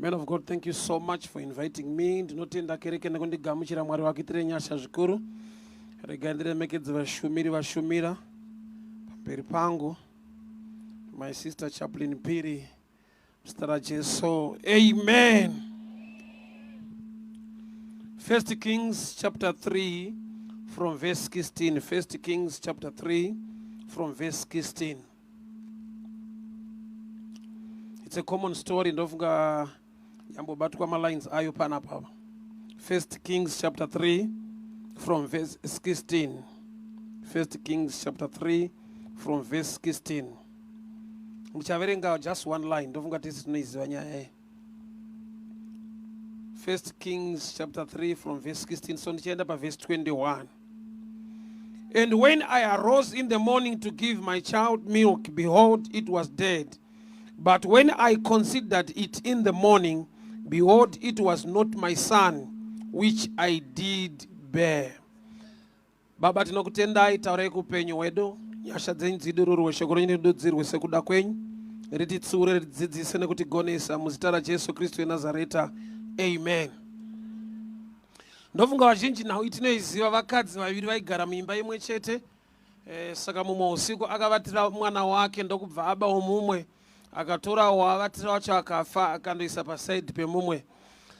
Man of God, thank you so much for inviting me. Ndinotenda kereke nekundigamuchira. Mwari vakuitire nyasha zvikuru. Regai ndiremekedze vashumiri vashumira pamberi pangu. My sister Chaplain Piri, muzita raJesu. Amen. First Kings chapter 3 from verse 16. First Kings chapter 3 from verse 16. It's a common story, ndofunga yambobatwa malines ayo panapa apa. First Kings chapter 3 from verse 16. First Kings chapter 3 from verse 16. Muchaverenga just one line, ndofunga tese tinoiziva nyaya iyi. First Kings chapter 3 from verse 16. So ndichaenda paverse 21. And when I arose in the morning to give my child milk, behold, it was dead. But when I considered it in the morning, behold, it was not my son which I did bear. Baba, tinokutendai, taurai kuupenyu hwedu. Nyasha dzenyu dzidururwe, shoko renyu ridudzirwe sekuda kwenyu, rititsiure, ritidzidzise nekutigonesa, muzita raJesu Kristu weNazareta, amen. Ndofunga vazhinji nhau itinoiziva. Vakadzi vaviri vaigara muimba imwe chete. Saka mumwe usiku akavatira mwana wake, ndokubva abawo mumwe, akatora waavatira wacho akafa, akandoisa pasaidi pemumwe.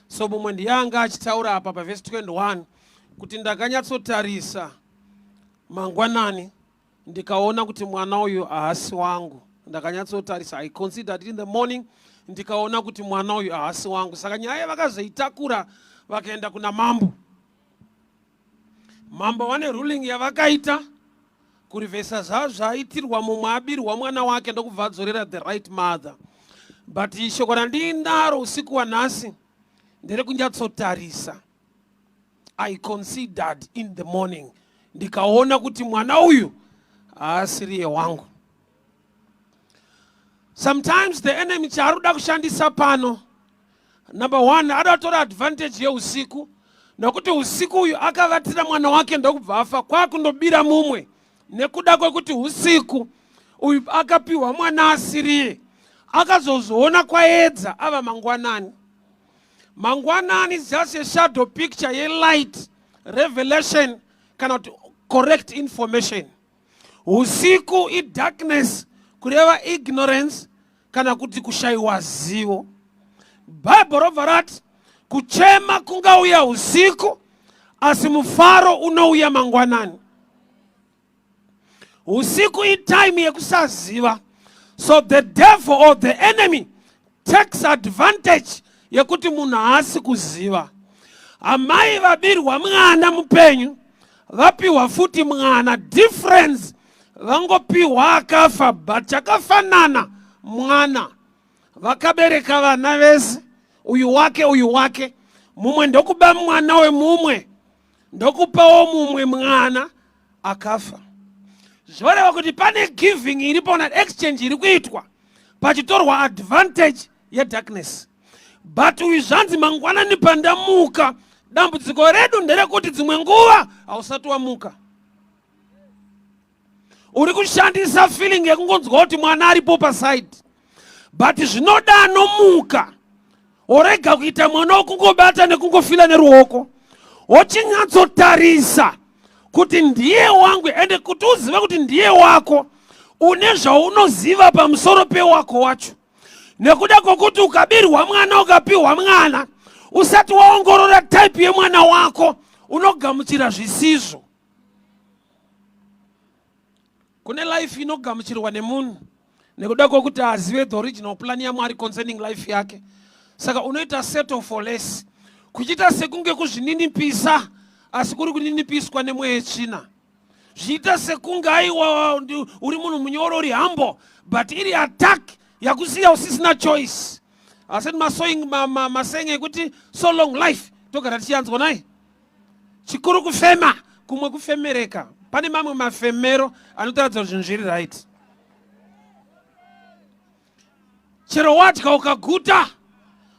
So mumwe ndiye anga achitaura apa pavhesi 21 kuti ndakanyatsotarisa mangwanani, ndikaona kuti mwana uyu haasi wangu. Ndakanyatsotarisa, I considered in the morning, ndikaona kuti mwana uyu haasi wangu. Saka nyaya yavakazoitakura, vakaenda kuna mambo. Mambo vane ruling yavakaita kurivhesa zvaitirwa mumwe abirwa mwana wake, ndokubva adzorera the right mother. But shoko randinaro usiku wanhasi nderekunyatsotarisa. I considered in the morning, ndikaona kuti mwana uyu haasiriye wangu. Sometimes the enemy chaari kuda kushandisa pano, number one, ada kutora advantage yeusiku, nokuti usiku uyu akavatira mwana wake ndokubva afa, kwakundobira mumwe. Nekuda kwekuti usiku uyu akapiwa mwana asiriye, akazozoona kwaedza, ava mangwanani. Mangwanani is just a shadow picture yelight, revelation kana kuti correct information. Usiku idarkness, kureva ignorance kana kuti kushayiwa zivo. Bhaibheri robva rati kuchema kungauya usiku, asi mufaro unouya mangwanani. Usiku itime yekusaziva, so the devil or the enemy takes advantage yekuti munhu haasi kuziva. Amai vabirwa mwana mupenyu, vapiwa futi mwana. Difference, vangopiwa akafa, but chakafanana mwana. Vakabereka vana vese, uyu wake, uyu wake. Mumwe ndokuba mwana wemumwe, ndokupawo mumwe mwana akafa. Zvoreva kuti pane giving iripo na exchange iri kuitwa, pachitorwa advantage yedarkness. But uyu zvanzi mangwanani pandamuka. Dambudziko redu nderekuti dzimwe nguva hausati wamuka, uri kushandisa feeling yekungonzwa kuti mwana aripo paside. But zvinoda anomuka, worega kuita mwana wokungobata nekungofila neruoko, wochinyatsotarisa kuti ndiye wangu. Ende kuti uzive kuti ndiye wako, une zvaunoziva pamusoro pewako wacho, nekuda kwokuti ukabirwa mwana, ukapiwa mwana, usati waongorora type yemwana wako, unogamuchira zvisizvo. Kune life inogamuchirwa nemunhu nekuda kwokuti azive the original plan yaMwari concerning life yake. Saka unoita settle for less, kuchiita sekunge kuzvininipisa, asi kuri kuninipiswa nemweya yetsvina. Zviita sekunge aiwa, uri munhu munyoro, uri humble, but iri attack yakusiya usisina choice. Asi masong masenge ekuti "So long life" togara tichianzwa nai. Chikuru kufema, kumwe kufemereka. Pane mamwe mafemero anotaridza kuti zvinhu zviri right. Chero wadya ukaguta,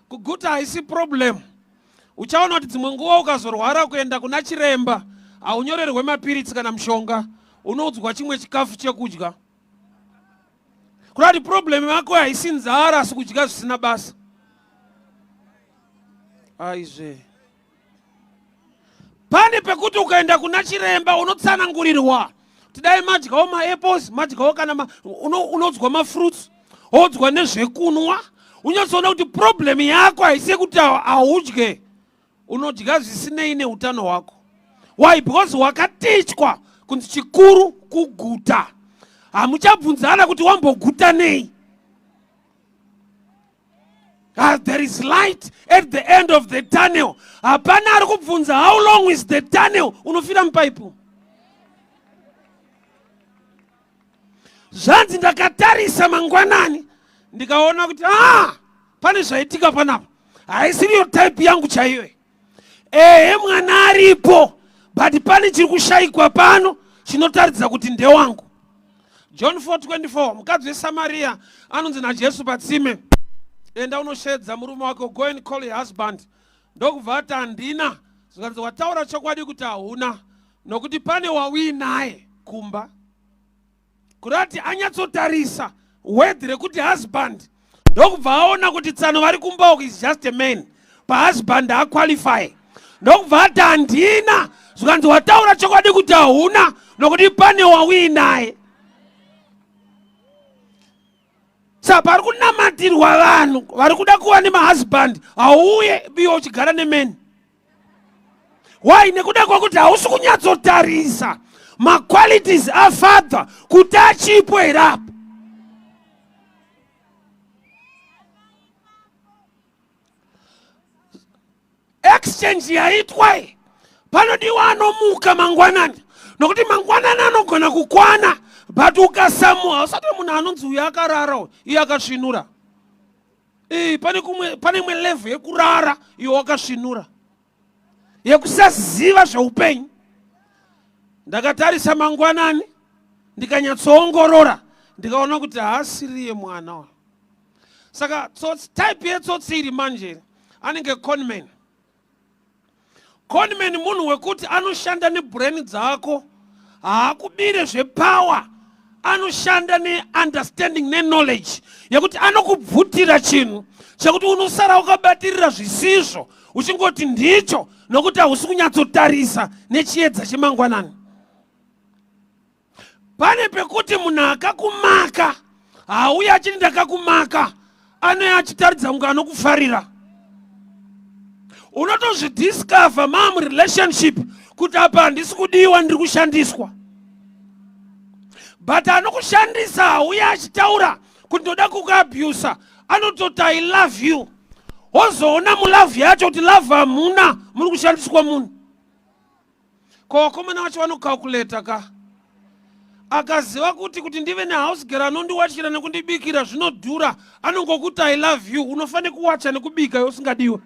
kuguta haisi problem. Uchaona kuti dzimwe nguva ukazorwara kuenda kuna chiremba, haunyorerwe mapiritsi kana mushonga, unoudzwa chimwe chikafu chekudya. Kurati problem yako haisi nzara, asi kudya zvisina basa. Aizve, pane pekuti ukaenda kuna chiremba unotsanangurirwa kuti dai madyawo maapples, madyawo kana unodzwa mafruits, wodzwa nezvekunwa, unyatsoona kuti problem yako haisi yekuti haudye, unodya zvisinei neutano hwako. Why? Because wakatichwa kunzi chikuru kuguta. Hamuchabvunzana kuti wamboguta nei. There is light at the end of the tunnel. Hapana ari kubvunza how long is the tunnel. Unofira mupaipu. Zvanzi ndakatarisa mangwanani ndikaona kuti pane zvaitika panapa, haisiriyo type yangu chaiyo. Ehe, mwana aripo, but pane chiri kushayikwa pano chinotaridza kuti ndewangu. John 4:24, mukadzi weSamaria anonzi naJesu patsime, enda unoshedza murume wako, go and call your husband. Ndokubva ati handina. Zvikanzi wataura chokwadi kuti hauna, nokuti pane wauinaye kumba. Kurati anyatsotarisa word rekuti husband, ndokubva aona kuti tsano vari kumba uku is just a man, pahusband aqualify. Ndokubva ati handina. Zvikanzi wataura chokwadi kuti hauna, nokuti pane wauinaye. Saka pari kunamatirwa vanhu vari kuda kuva nemahusband, hauye biwa uchigara nemeni. Why? Nekuda kwekuti hausi kunyatsotarisa maqualities afather kuti achipo here apo. Exchange yaitwa iyi, panodiwa anomuka mangwanani, nokuti mangwanani anogona kukwana, but ukasamuka usati munhu anonzi uyo akarara, iye akasvinura. Pane kumwe, pane imwe level yekurara iwe wakasvinura, yekusaziva zveupenyu. Ndakatarisa mangwanani ndikanyatsoongorora, ndikaona kuti haasiriye mwana uyu. Saka tsotsi, type yetsotsi iri manje anenge conman. Conman munhu wekuti anoshanda nebrain dzako, haakubire zvepower, anoshanda neunderstanding neknowledge yekuti anokubvutira chinhu chekuti unosara wakabatirira zvisizvo, uchingoti ndicho, nokuti hausi kunyatsotarisa nechiedza chemangwanani. Pane pekuti munhu akakumaka hauyi achiti ndakakumaka, anouya achitaridza kunge anokufarira. Unotozvidiscover maa murelationship kuti apa handisi kudiwa, ndiri kushandiswa. But anokushandisa hauya achitaura kuti ndoda kukuabusa, anototi I love you. Wozoona mulove yacho kuti love hamuna, muri kushandiswa munhu. Ko vakomana vacho vanokalkuleta ka, akaziva kuti ndive nehouse girl anondiwachira nekundibikira zvinodhura, anongokuti I love you. Unofanira kuwacha nekubika iwe usingadiwe.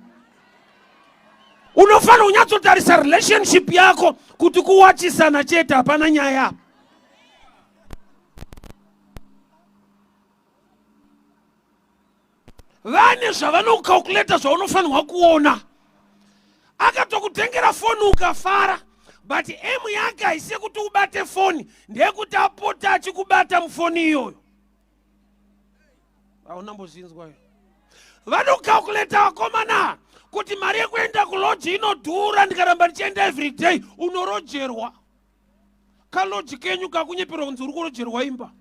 Unofanira kunyatsotarisa relationship yako kuti kuwachisana chete hapana nyaya. Vane zvavanokalkuleta zvaunofanirwa kuona. Akatokutengera foni ukafara, but aim yake haisi yekuti ubate foni, ndeyekuti apote achikubata mufoni iyoyo. Hauna mbozvinzwa iyo. Vanokalkuleta vakomana kuti mari yekuenda kulodge inodhura, ndikaramba ndichienda everyday unorojerwa. Kalodge kenyu kakunyeperwa kunzi uri kurojerwa imba,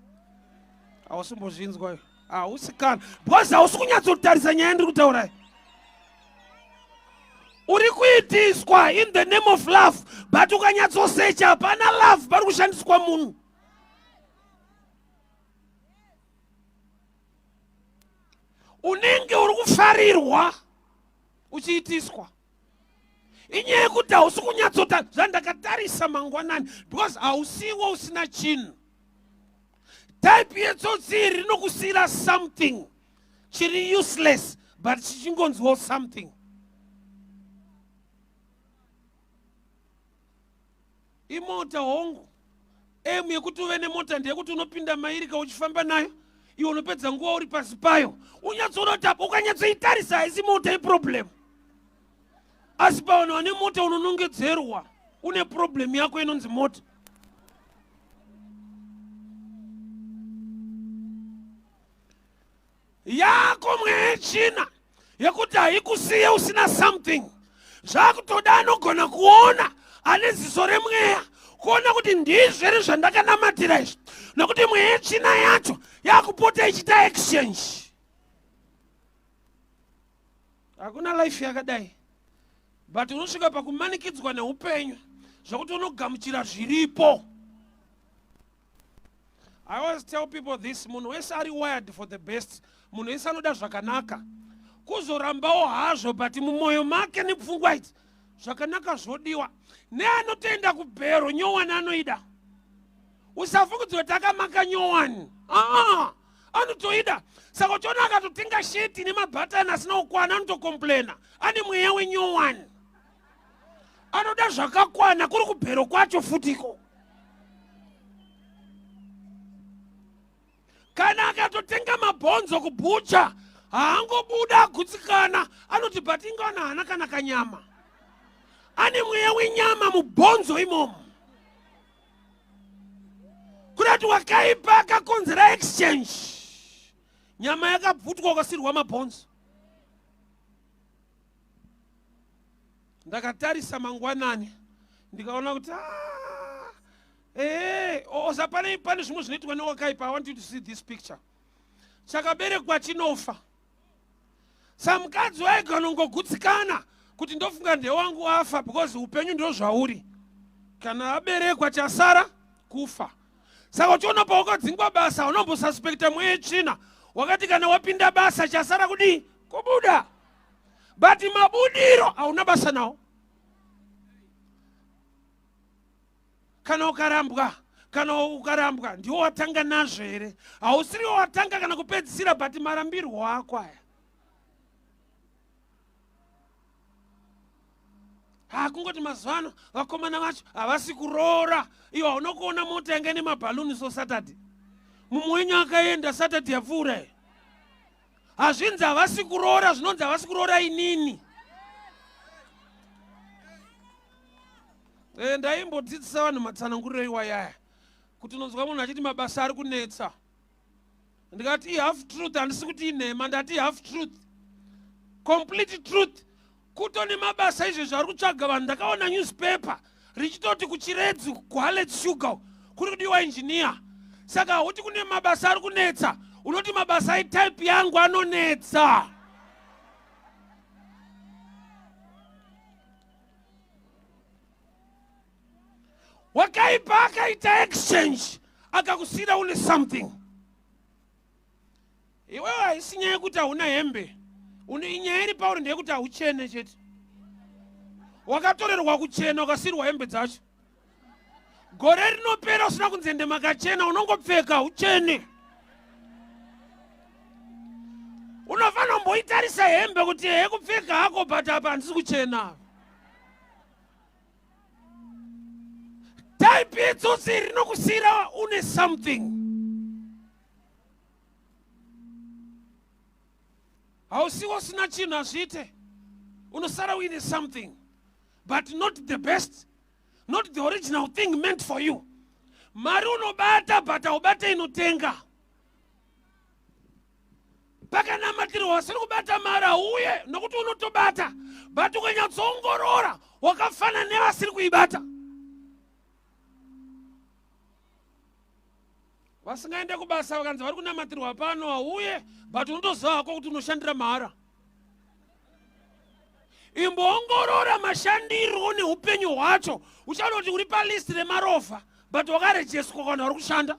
hausimbozvinzwa iyo, hausi kana, because hausi kunyatsotarisa nyaya ndiri kutaurai. Uri kuitiswa in the name of love, but ukanyatsosecha hapana love, pari kushandiswa munhu. Unenge uri kufarirwa uchiitiswa. Inyaya yekuti hausi kunyatsota zvandakatarisa mangwanani, because hausiwo usina chinhu. Type yetsotsi iri rinokusiyira something chiri useless, but chichingonziwo something. Imota hongu, aim yekuti uve nemota ndeyekuti unopinda mairika uchifamba nayo, iwe unopedza nguva uri pasi payo, unyatsoona kuti apo ukanyatsoitarisa haisi mota iproblem. Asi pavanhu vane mota unonongedzerwa une problem yako inonzi mota. Yako mweya yetsvina. yekuti haikusiye usina something. Zvakutoda anogona kuona ane ziso remweya kuona kuti ndizvo here zvandakanamatira izvi, nokuti mweya yetsvina yacho yakupota ichiita exchange. Hakuna life yakadai, but unosvika pakumanikidzwa neupenyu zvekuti unogamuchira zviripo. I always tell people this, munhu wese ari wired for the best, munhu wese anoda zvakanaka, kuzorambawo hazvo, but mumwoyo make nepfungwa idzi zvakanaka zvodiwa. Neanotoenda kubhero nyowani anoida, usafungidzwa kuti akamaka nyowani, aa anotoida. Saka uchiona akatotenga sheti nemabhatani asina kukwana anotokomplena, ane mweya wenyowani, anoda zvakakwana, kuri kubhero kwacho futiko. Kana akatotenga mabhonzo kubhucha haangobuda agutsikana, anoti but ingawana haana kana kanyama, ane mweya wenyama mubhonzo imomo. Kurati wakaipa akakonzera exchange, nyama yakabvutwa ukasirwa mabhonzo. Ndakatarisa mangwanani ndikaona kuti osa pane zvimwe zvinoitwa newakaipa. I want you to see this picture. Chakaberekwa chinofa. Samukadzi waiganongogutsikana kuti ndofunga ndewangu afa, because upenyu ndo zvauri, kana aberekwa chasara kufa. Saka uchiona paukadzingwa basa unombosuspekta mweya yetsvina, wakati kana wapinda basa chasara kudii? Kubuda. But mabudiro hauna basa nawo. Kana ukarambwa, kana ukarambwa ndiwo watanga nazvo here? Hausiriwo watanga kana kupedzisira, but marambirwo ako aya. Hakungoti mazuva ano vakomana vacho havasi kuroora. Iwo hauna kuona mota yanga ine mabhaluni so Saturday mumwe wenyu akaenda Saturday yapfuura iyo. Hazvinzi havasi kuroora, zvinonzi havasi kuroora inini. Ndaimbodzidzisa vanhu matsananguriro iwayaya kuti unonzwa munhu achiti mabasa ari kunetsa, ndikati ihalf truth, handisi kuti inhema, ndati ihalf truth. Complete truth kutone mabasa izvezvi ari kutsvaga vanhu. Ndakaona newspaper richitoti kuChiredzi kuHallet Sugar kuri kudiwa engineer. Saka hauti kune mabasa ari kunetsa, unoti mabasa etype yangu anonetsa. Wakaipa akaita exchange akakusiyira une something. Iwewe haisi nyaya yekuti hauna hembe, inyaya iri pauri ndeyekuti hauchene chete. Wakatorerwa kuchena ukasiyirwa hembe dzacho. Gore rinopera usina kunzende makachena, unongopfeka uchene. Unofanira kumboitarisa hembe kuti hekupfeka hako, but apa handisi kuchena. Type yetsotsi rinokusiyira une something. Hausiwo usina chinhu, hazviite. Unosara uine something, but not the best, not the original thing meant for you. Mari unobata, but haubate inotenga. Pakanamatirwa wasiri kubata mari hauye, nokuti unotobata, but ukanyatsoongorora wakafanana nevasiri kuibata, vasingaende kubasa vakanzi vari kunamatirwa pano hauye, but unotoziva hako kuti unoshandira mahara. Imboongorora mashandiro neupenyu hwacho, uchaona kuti uri palist remarovha, but wakarejeswa vanhu vari kushanda.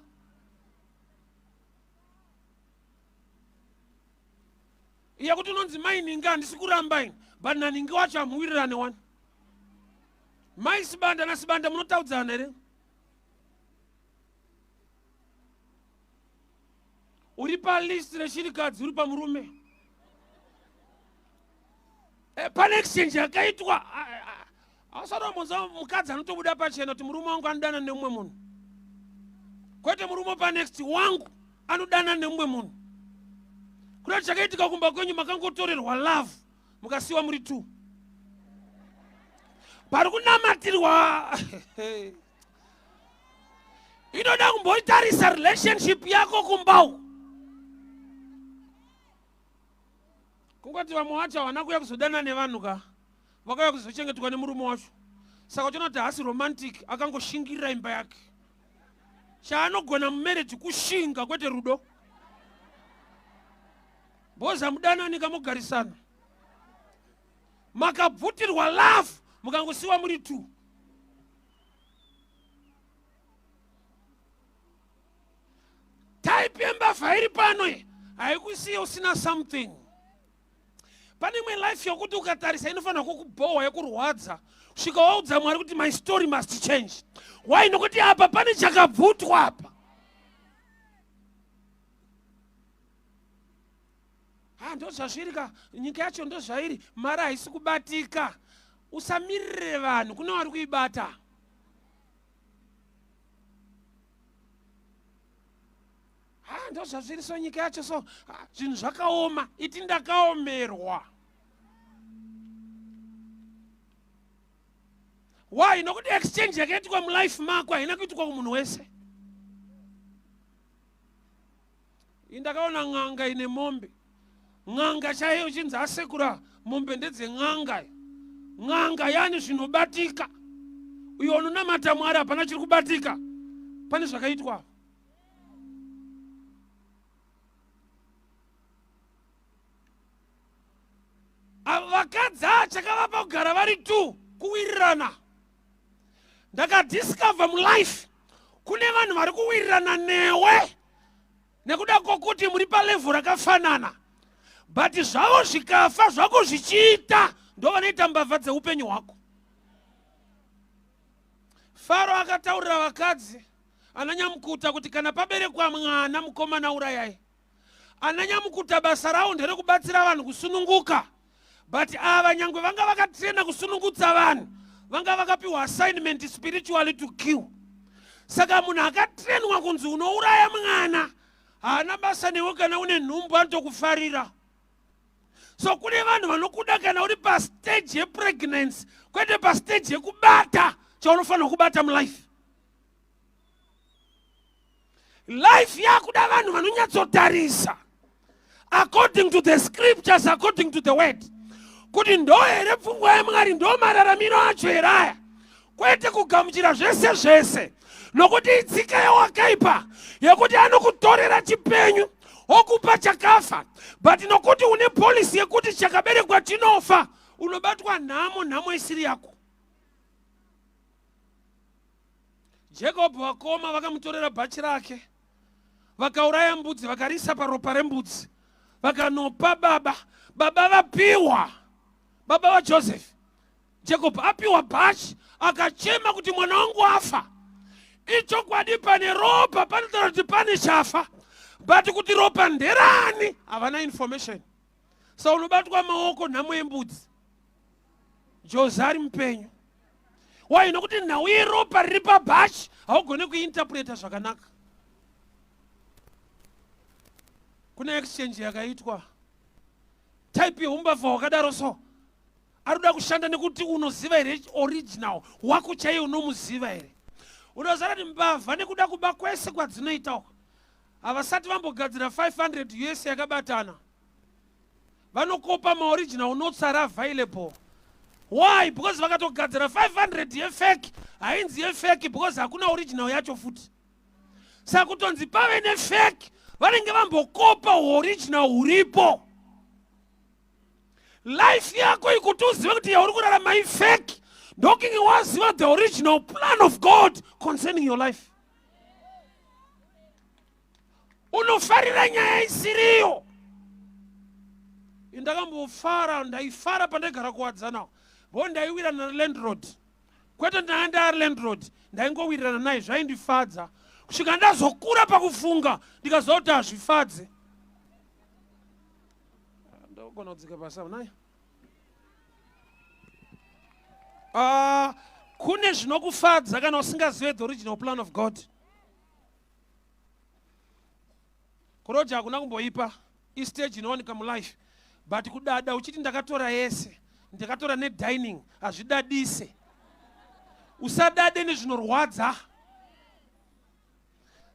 Yekuti unonzi mai ningi, handisi kuramba ini, but naningi wacho hamuwirirane wani. Mai Sibanda naSibanda munotaudzana here? Uri palist reshirikadzi, uri pamurume. Pane exchange yakaitwa. Ausati mukadzi anotobuda pachena kuti murume wangu anodana nemumwe munhu, kwete murume panext wangu anodana nemumwe munhu. Kuda chakaitika kumba kwenyu, makangotorerwa love mukasiyiwa muri two. Pari kunamatirwa inoda kumboitarisa relationship yako kumba uku. Kungoti vamwe vacho havana kuuya kuzodana nevanhu ka, vakauya kuzochengetwa nemurume wacho. Saka uchiona kuti haasi romantic, akangoshingirira imba yake. Chaanogona mumarriage kushinga kwete rudo. Boza mudanani kamogarisana. Makabvutirwa love mukangosiwa muri two. Type yembavha iri pano iyi haikusiye usina something. Pane imwe life yokuti ukatarisa inofanira kukubhohwa yekurwadza kusvika waudza Mwari kuti my story must change. Why? Nokuti apa pane chakabvutwa apa. Ha, ndozvazviri ka, nyika yacho ndozvairi, mari haisi kubatika. Usamirire vanhu, kune vari kuibata. Ha, ndozvazviri so nyika yacho so zvinhu zvakaoma. Iti ndakaomerwa. Why? Nokuti exchange yakaitwa mulife mako haina kuitwa kumunhu wese. Indakaona n'anga ine mombe, n'anga chaiyo chinzi asekura mombe ndedzen'anga. N'anga yani zvinobatika. Uyo unonamata Mwari hapana chiri kubatika. Pane zvakaitwa. Ava vakadzi ava chakavapa kugara vari two kuwirirana. Ndakadiscover mulife kune vanhu vari kuwirirana newe nekuda kwokuti muri palevhu rakafanana, but zvavo zvikafa zvako zvichiita ndo vanoita mbavha dzeupenyu hwako. Faro akataurira vakadzi ananyamukuta kuti kana paberekwa mwana mukomana urayai. Ananyamukuta basa rawo nderekubatsira vanhu kusununguka, but ava nyangwe vanga vakatrena kusunungutsa vanhu, vanga vakapiwa assignment spiritually to kill. Saka munhu akatrenwa kunzi unouraya mwana haana basa newe, kana une nhumbu anotokufarira. So kune vanhu vanokuda kana uri pastage yepregnancy, kwete pastage yekubata chaunofanira kubata mulife. Life yakuda vanhu vanonyatsotarisa according to the scriptures, according to the word, kuti ndo here pfungwa yaMwari, ndo mararamiro acho here aya, kwete kugamuchira zvese zvese, nokuti itsika yawakaipa yekuti anokutorera chipenyu okupa chakafa, but nokuti une policy yekuti chakaberekwa chinofa, unobatwa nhamo, nhamo isiri yako. Jacob vakoma vakamutorera bhachi rake, vakauraya mbudzi, vakarisa paropa rembudzi, vakanopa baba. Baba vapiwa, baba vaJoseph, Jacob apiwa bhachi, akachema kuti mwana wangu afa. Ichokwadi pane ropa, panotaura kuti pane chafa, but kuti ropa nderani havana information. So unobatwa maoko nhamo yembudzi. Jose ari mupenyu. Why? Nokuti nhau yeropa riri pabhachi haugone kuinterpreta zvakanaka. Kune exchange yakaitwa, type yeumbavha wakadaro so ari kuda kushanda nekuti unoziva here original wako chaiye, unomuziva here? Unoziva kuti mbavha nekuda kuba kwese kwadzinoita uko havasati vambogadzira 500 US yakabatana. Vanokopa maoriginal notes ari available. Why? Because vakatogadzira 500 yefake, hainzi yefake because hakuna original yacho futi. Saka kutonzi pave nefake, vanenge vambokopa original huripo. Life yako ikuti uzive kuti yauri kurarama ifake, ndokunge waziva the original plan of God concerning your life. Unofarira nyaya isiriyo. Ndakambofara, ndaifara pandaigara kuWadzana, bo ndaiwirana nalandlord, kwete ndanga ndaari landlord, ndaingowirirana naye, zvaindifadza kusvika ndazokura pakufunga ndikaziva kuti hazvifadze. Ndogona kudzika pasi apo naye. Kune zvinokufadza kana usingazive the original plan of God. Kuroja hakuna kumboipa, istage inowanika mulife, but kudada uchiti ndakatora yese, ndakatora nedining, hazvidadise. Usadade nezvinorwadza.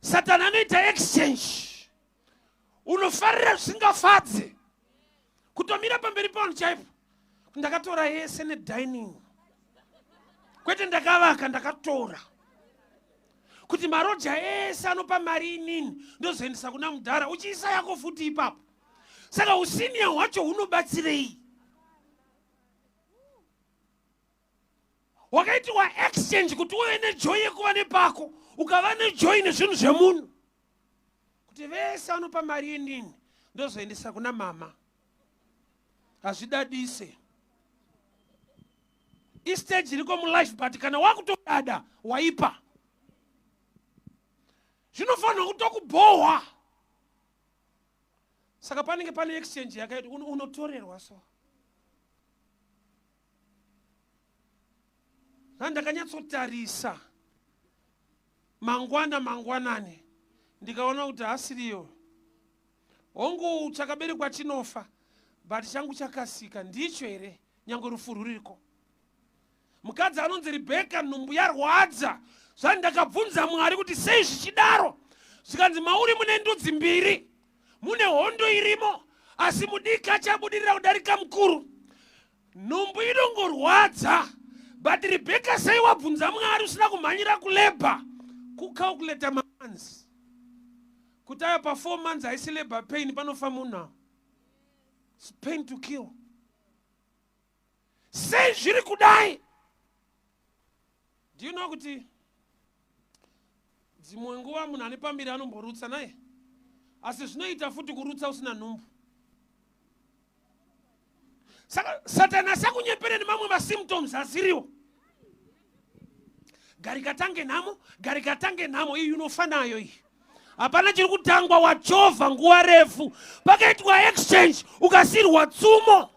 Satani anoita exchange. Unofarira zvisingafadze. Kutomira pamberi pavanhu chaipo. Ndakatora yese nedining. Kwete ndakavaka, ndakatora. Kuti maroja ese anopa mari inini ndozoendesa kuna mudhara, uchiisa yako futi ipapo. Saka usiniya hwacho hunobatsirei? Wakaitiwa exchange kuti uve nejoy yekuva nepako, ukava nejoy nezvinhu zvemunhu. Kuti vese vanopa mari inini ndozoendesa kuna mama. Hazvidadise. Istage iriko mulife, but kana wakutodada waipa. Zvinofanirwa kutokubhohwa. Saka panenge pane exchange yakaita unotorerwa so. Ndakanyatsotarisa mangwana mangwanani ndikaona kuti hasiriyo. Hongu chakaberekwa chinofa, but changu chakasika ndicho here nyange rufu ruriko. Mukadzi anonzi Rebheka nhumbu yarwadza. Zvandakabvunza Mwari kuti sei zvichidaro, zvikanzi mauri mune ndudzi mbiri, mune hondo irimo, asi mudiki achabudirira kudarika mukuru. Nhumbu inongorwadza, but Rebheka sei wabvunza Mwari usina kumhanyira kulabor, kucalculata months kuti aya pa 4 months haisi labor pain, panofa munhu. It's pain to kill. Sei zviri kudai? Do you know kuti dzimwe nguva munhu ane pambiri anomborutsa naye, asi zvinoita futi kurutsa usina nhumbu. Saka Satani asakunyepere nemamwe masymptoms asiriwo. Garika tange nhamo, garika tange nhamo, iyi unofa nayo iyi. Hapana chiri kutangwa, wachovha nguva refu. Pakaitwa exchange ukasirwa tsumo.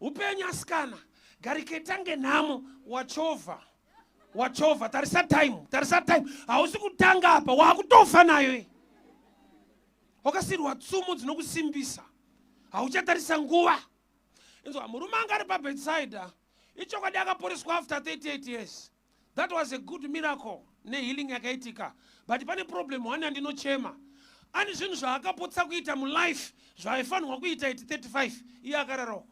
Upenyu asikana, garike tange nhamo, wachovha. Wachovha, tarisa time, tarisa time. Hausi kutanga apa, wakutofa nayo iyi. Wakasirwa tsumo dzinokusimbisa. Hauchatarisa nguva. Inzwa, murume anga ari paBethsaida, ichokwadi akaporeswa after 38 years. That was a good miracle nehealing yakaitika. But pane problem one yandinochema. Ane zvinhu zvaakapotsa kuita mulife zvaaifanirwa kuita at 35, iye akararoko.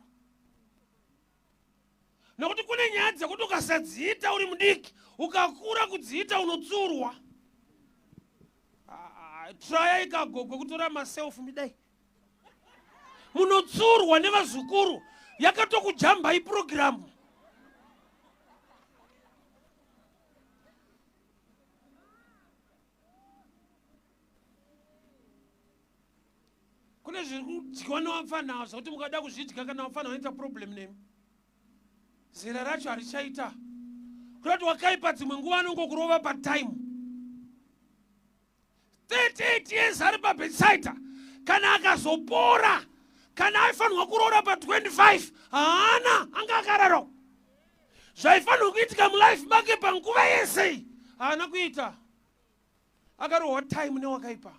Nokuti kune nyaya dzekuti ukasadziita uri mudiki, ukakura kudziita unotsurwa. Traya ikagogwe kutora maself midai. Munotsurwa nevazukuru, yakatokujambai program. Kune zviri kudyiwa nevapfana zvokuti mukada kuzvidya kana vapfana vanoita problem nemi. Zera racho harichaita. Kurati wakaipa dzimwe nguva anongokurova patime. 38 years ari paBethsaida, kana akazopora, kana aifanirwa kuroora pa25, haana, anga akararo. Zvaifanirwa kuitika mulife make panguva yese haana kuita. Akarohwa time newakaipa.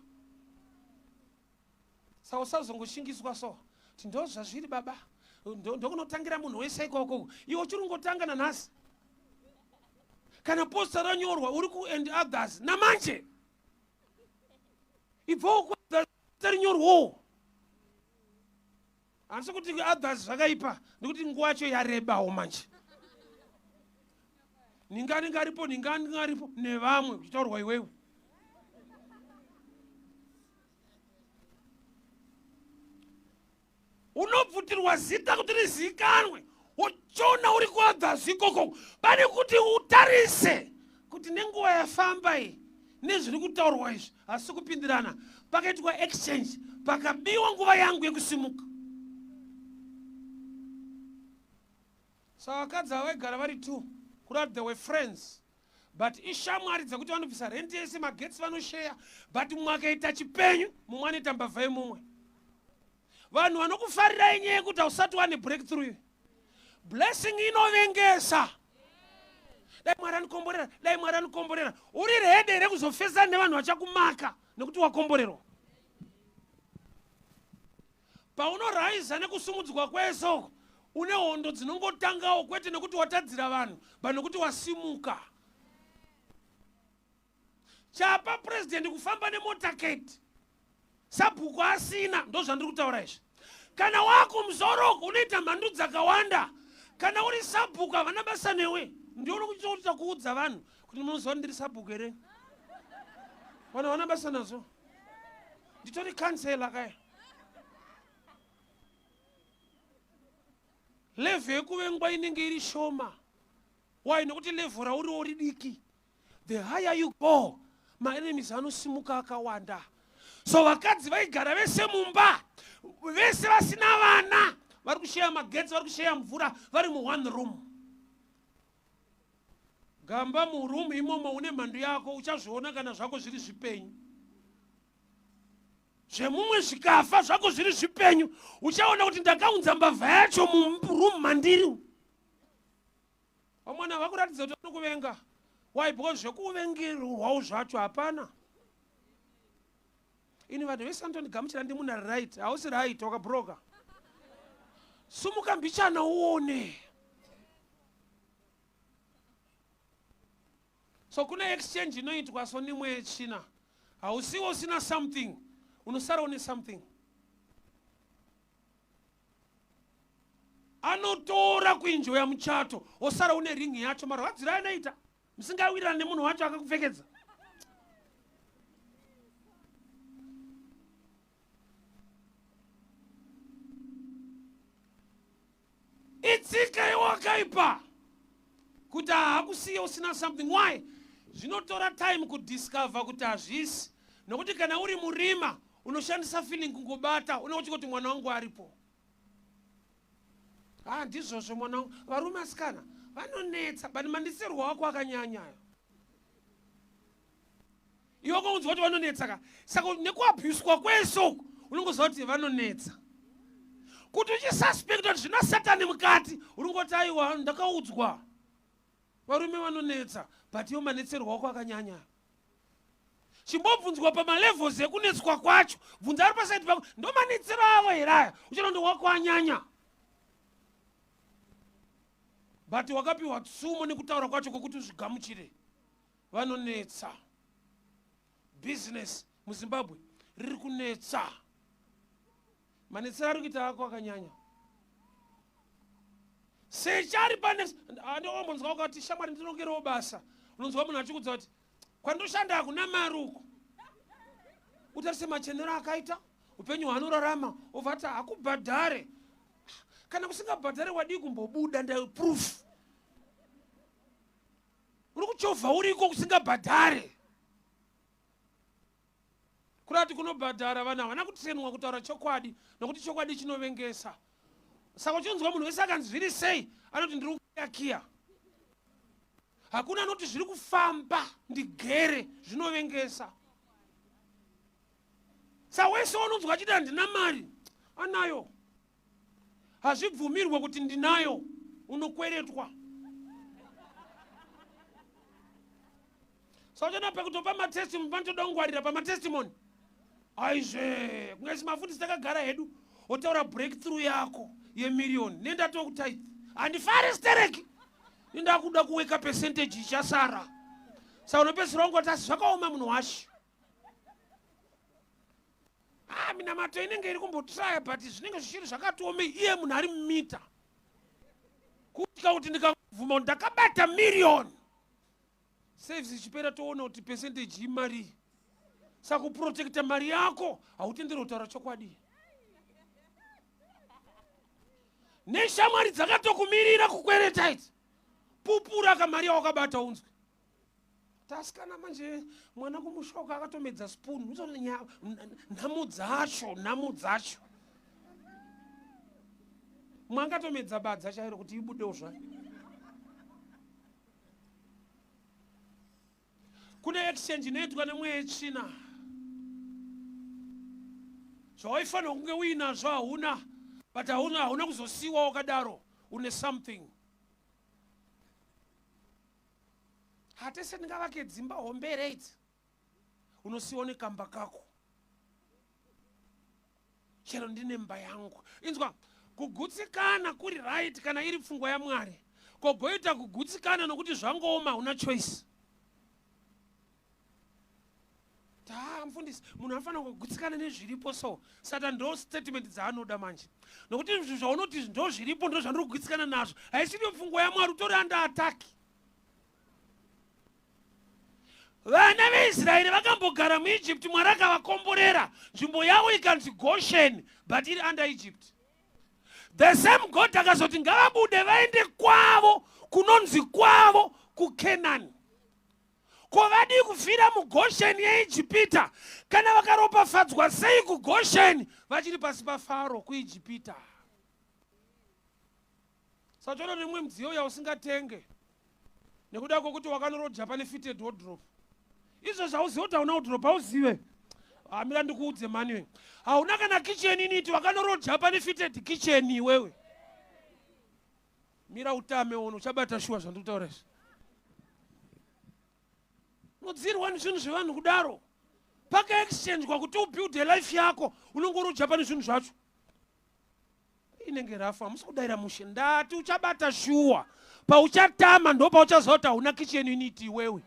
Saka usazongoshingiswa so kuti ndo zvazviri baba, ndokunotangira munhu wese ikoko. Iwe uchiri kungotanga nanhasi. Kana posta ranyorwa uri ku and others namanje. Ibvawo ku others rinyorwawo. Handisi kuti others zvakaipa, nekuti nguva yacho yarebawo manje. Ningani ngaripo, ningani ngaripo nevamwe kuchitaurwa iwewe. Unobvutirwa zita kuti rizikanwe, wochona uri kuothers ikoko, pane kuti utarise kuti nenguva yafamba iyi nezviri kutaurwa izvi hasi kupindirana. Pakaitwa exchange, pakabiwa nguva yangu yekusimuka. Saka vakadzi ava vaigara vari two, kurati they were friends, but ishamwari dzekuti vanobvisa rent yese, magetsi vanosheya, but mumwe akaita chipenyu, mumwe anoita mbavha yemumwe. Vanhu vanokufarirai nyaya yekuti hausati wane breakthrough. Blessing inovengesa. Dai Mwari anikomborera, dai Mwari anikomborera. Uri ready here kuzofesana nevanhu vachakumaka nekuti wakomborerwa? Paunoraiza nekusumudzwa kwese uko, une hondo dzinongotangawo, kwete nekuti watadzira vanhu, but nekuti wasimuka. Chapa president kufamba nemotorcade. Sabhuku asina, ndozvandiri kutaura izvi. Kana wakumusoro uku unoita mhandu dzakawanda. Kana uri sabhuku havana basa newe. Ndiwe unokuita kuudza vanhu kuti munoziva ndiri sabhuku here? Vanhu havana basa nazvo. Nditori kansela kaya. Level yekuvengwa inenge iri shoma. Why? Nokuti level rauriwo ridiki. The higher you go, maenemies anosimuka akawanda. So vakadzi vaigara vese mumba, vese vasina vana, vari kusheya magetsi, vari kusheya mvura, vari muone room. Gamba muroom imomo une mhandu yako, uchazviona kana zvako zviri zvipenyu. Zvemumwe zvikafa zvako zviri zvipenyu, uchaona kuti ndakaunza mbavha yacho muroom mandiri. Vamwana vakuratidza kuti vanokuvenga. Why? Because zvekuvengerwawo zvacho hapana. Ini vanhu vese vanotondigamuchira ndimuna right. Hausi right, wakabroka. Sumuka mbichana uone. So kune exchange inoitwa so nemweya yetsvina. Hausiwo usina something, unosara une something. Anotora kuenjoya muchato osara une ring yacho, marwadziro anoita musingawirirani nemunhu wacho akakupfekedza. Itsika yewakaipa kuti haakusiye usina something. Why? Zvinotora time kudiscover kuti hazvisi, nokuti kana uri murima unoshandisa feeling kungobata, unenge uchingoti mwana wangu aripo. Ah, ndizvozvo mwana wangu. Varume asikana vanonetsa, but mandisirwa wako akanyanya. Iwe ukangonzwa kuti vanonetsa ka, saka nekuabhuswa kwese uku unongoziva kuti vanonetsa. Kuti uchisuspecta kuti zvina Satani mukati, unongoti aiwa ndakaudzwa varume vanonetsa, but iwo manetserwo wako akanyanya. Chimbobvunzwa pamalevels ekunetswa kwacho, bvunza ari pasaidi pako, ndomanetsero avo here aya? Uchaona kuti wako anyanya, but wakapiwa tsumo nekutaura kwacho kwokuti uzvigamuchire. Vanonetsa. Business muZimbabwe riri kunetsa. Manetsero ari kuita ako akanyanya. Sechari pane andiombonzwa ukati shamwari ndinongerewo basa, unonzwa munhu achikudza kuti kwandoshanda hakuna mari uko. Utarise machenero akaita upenyu hwaanorarama, obva ati hakubhadhare. Kana kusingabhadhare wadii kumbobuda ndayo proof. Uri kuchovha uriko kusingabhadhare. Kurati kunobhadhara, vanhu havana kutrenwa kutaura chokwadi, nokuti chokwadi chinovengesa. Saka uchinzwa munhu wese akanzi zviri sei, anoti ndiri kukiya. Hakuna anoti zviri kufamba, ndigere, zvinovengesa. Saka wese unonzwa achiti handina mari, anayo. Hazvibvumirwe kuti ndinayo, unokweretwa. Saka uchaona pekutopa matestimony, panotoda kungwarira pamatestimony. Aizve, kunge isi mafundisi takagara hedu, wotaura breakthrough yako yemiriyoni, nendatokutithe. Handifari stereki. Nendakuda kuweka percentage ichasara. Saka unopedzisira wangoti asi zvakaoma munhu washe. Ah, minamato inenge iri kumbotraya but zvinenge zvichiri zvakatiomei, iye munhu ari mumita. Kutya kuti ndikabvuma kuti ndakabata miriyoni, saves ichipera toona kuti percentage imari. Saka kuprotecta mari yako hautenderi kutaura chokwadi. Neshamwari dzakatokumirira kukwereta idzi, pupura kamari yawakabata unzwe. Tasikana manje mwana kumushoka akatomedza spoon, nhamo dzacho, nhamo dzacho. Mwangatomedza badza chairo kuti ibudewo zvayo. Kune exchange inoitwa nemweya yetsvina. Zvawaifanira kunge uinazvo hauna, but hauna kuzosiyiwa wakadaro, une something. Hatese ndingavake dzimba hombe here idzi? Unosiyiwa nekamba kako. Chero ndine mba yangu. Inzwa, kugutsikana kuri right kana iri pfungwa yaMwari. Kogoita kugutsikana nokuti zvangooma, hauna choice. mufundisi, munhu anofanira kugutsikana nezviripo. So satan ndo statement dzaanoda manje, nokuti zvinhu zvaunoti ndo zviripo, ndo zvandiri kugutsikana nazvo, haisiriyo pfungwa yaMwari. Utori under attack. Vana veIsraeri vakambogara muEgypt, Mwari akavakomborera, nzvimbo yavo ikanzi Goshen, but iri under Egypt. The same God akazoti ngavabude vaende kwavo, kunonzi kwavo kuKenani. Ko vadii kufira muGosheni yeIjipita? Kana vakaropafadzwa sei kuGosheni vachiri pasi paFaro kuIjipita? Sachona nemumwe mudziyo yausingatenge nekuda kwokuti wakanoroja pane fitted wardrobe. Izvo zvauziva kuti hauna wardrobe, hauzive. Hamira ndikuudze maniwe, hauna kana kitchen unit, wakanoroja pane fitted kitchen iwewe. Mira utame ono uchabata shuwa zvandikutaura izvi. Unodzirwa nezvinhu zvevanhu kudaro, pakaexchangwa kuti ubuilde life yako, unongoroja pane zvinhu zvacho. Inenge rafu, hamusi kudaira mushe. Ndati uchabata shuwa pauchatama, ndo pauchaziva kuti hauna kitchen unit iwewe.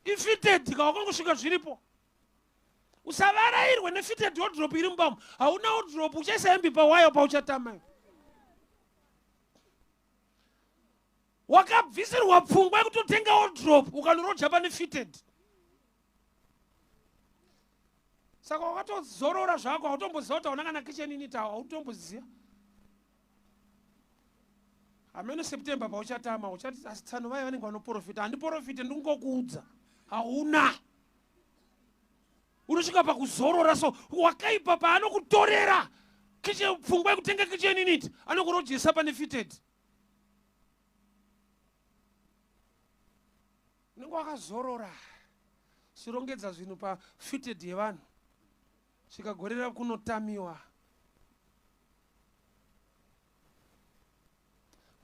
Ifitted kawakangosvika zviripo. Usavarairwe nefitted wardrobe iri mubamo. Hauna wardrobe, uchaisa hembe pawayo pauchatama. Wakabvisirwa pfungwa yekutotenga wardrobe, ukanoroja pane fitted, saka wakatozorora zvako, hautomboziva kuti hauna kana kitchen unit. Hautomboziva. Hameno September pauchatama, uchati asi tsano vaya vanenge vanoprofita. Handiprofite, ndingokuudza, hauna. Unosvika pakuzorora, so wakaipa paanokutorera pfungwa yekutenga kitchen unit, anokurojesa pane fitted. Unenge wakazorora, sirongedza zvinhu pafitted yevanhu, svika gore rakunotamiwa.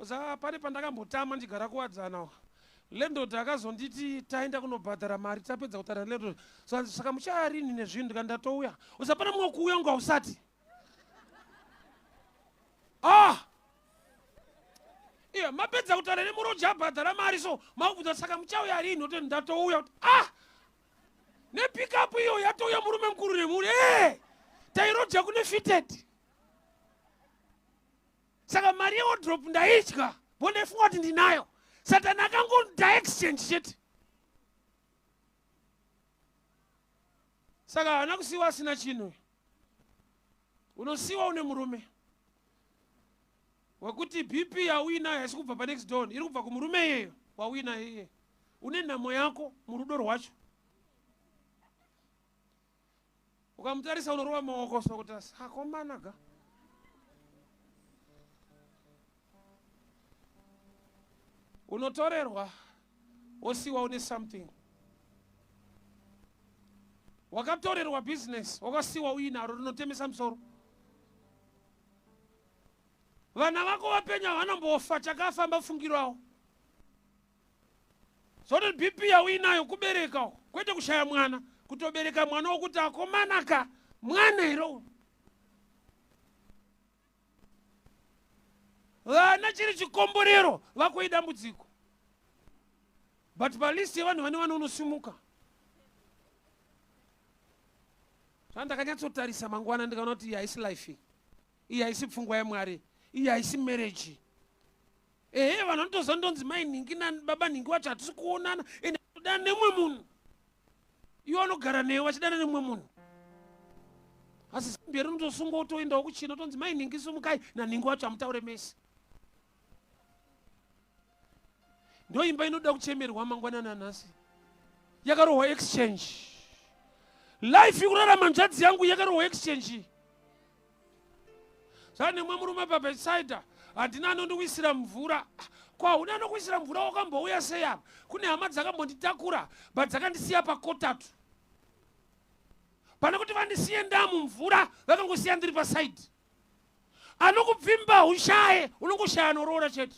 Saka pane pandakambotama ndigara kuwadzana, landlord akazonditi taenda kunobhadhara mari, tapedza kutaura landlord, saka muchaya rini nezvinhu? Ndikati ndatouya. Usapana mumwe kuuya unga usati ah iya mapedza kutaura nemuroji, abhadhara mari, so makubvunza saka muchauya rini? Ototi ndatouya. Kuti ah, nepickup iyo yatouya, murume mukuru nemhuri e tairoja kune fitted. Saka mari yewardrobe ndaidya bo, ndaifunga kuti ndinayo. Satani akangoda exchange chete. Saka haana kusiyiwa asina chinhu. Unosiyiwa une murume wekuti BP yauinayo haisi kubva panext door, iri kubva kumurume iyeyo wauinayo iye. Une nhamo yako murudo rwacho. Ukamutarisa unorova maoko sokuti akomana ga. Unotorerwa, wosiwa une something. Wakatorerwa business, wakasiwa uinaro rinotemesa musoro. Vana vako vapenya, vanambofa chakafamba fungiro avo. Zoti BP yauinayo kubereka, kwete kushaya mwana, kutobereka mwana wokuti akomana ka, mwana here uyu? Vana chiri chikomborero, vako idambudziko. But palist yevanhu vane vana unosimuka. Zvandakanyatsotarisa mangwana, ndikaona kuti iyi haisi life, iyi haisi pfungwa yaMwari, iyi haisi marriage. Ehe, vanhu vanotoziva ndonzi mai nhingi nababa nhingi wacho hatisi kuonana, ende dana nemumwe munhu, iwe vanogara newe vachidana nemumwe munhu. Asi zambia rinotosungwa, utoendawo kuchina, utonzi mai nhingi sumukai nanhingi wacho hamutaure mese. Ndo imba inoda kuchemerwa mangwanani anhasi, yakarohwa exchange. Life ikurarama nzvadzi yangu yakarohwa exchange. Zvanemwe murume paBetsaida, handina anondiwisira mvura. Kwauna anokuisira mvura, wakambouya sei apa? Kune hama dzakambonditakura, but dzakandisiya pakotatu. Pane kuti vandisiye ndamumvura, vakangosiya ndiri pasaidi. Anokupfimba ushaye, unongoshaya anoroora chete.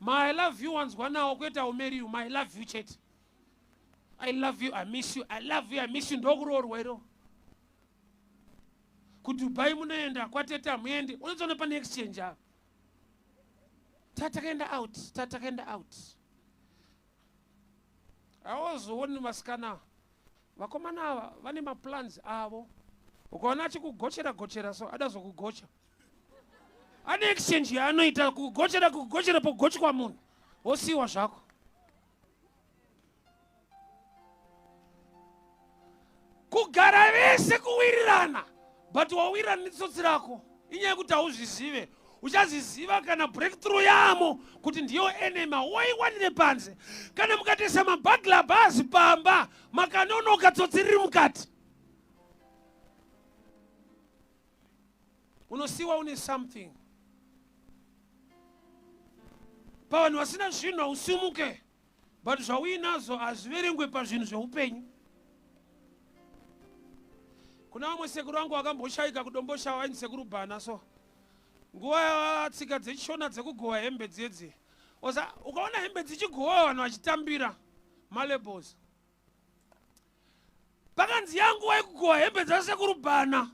My love you wanzwa nawo, kwete I marry you. My love you chete. I love you, I miss you, I love you, I miss you. Ndokuroorwa iro. KuDubai munoenda, kwatete hamuendi. Unotoona pane exchange apa. Tatakaenda out, tatakaenda out. Hawazooni vasikana vakomana ava vane maplans avo. Ukaona achikugochera gochera so ada zokugocha. Ane exchange yaanoita kugochera kugochera pogochwa munhu wosiiwa zvako. Kugara vese kuwirirana but wawirirana netsotsi rako inyaya yekuti hauzvizive. Uchaziziva kana breakthrough yamo kuti ndiyo enemy waiwanire panze. Kana mukatoisa mabagla bhazi pamba makanonoka tsotsi riri mukati. Unosiwa une something. Pavanhu vasina zvinhu hausimuke. But zvauinazvo hazviverengwe pazvinhu zveupenyu. Kuna vamwe sekuru vangu vakamboshaika kuDomboshawa ainzi sekuru Bhana so. Nguva tsika dzechishona dzekugowa hembe dzedzi. Osa ukaona hembe dzichigowa vanhu vachitambira malabels. Pakanzi yanguva yekugowa hembe dzasekuru Bhana.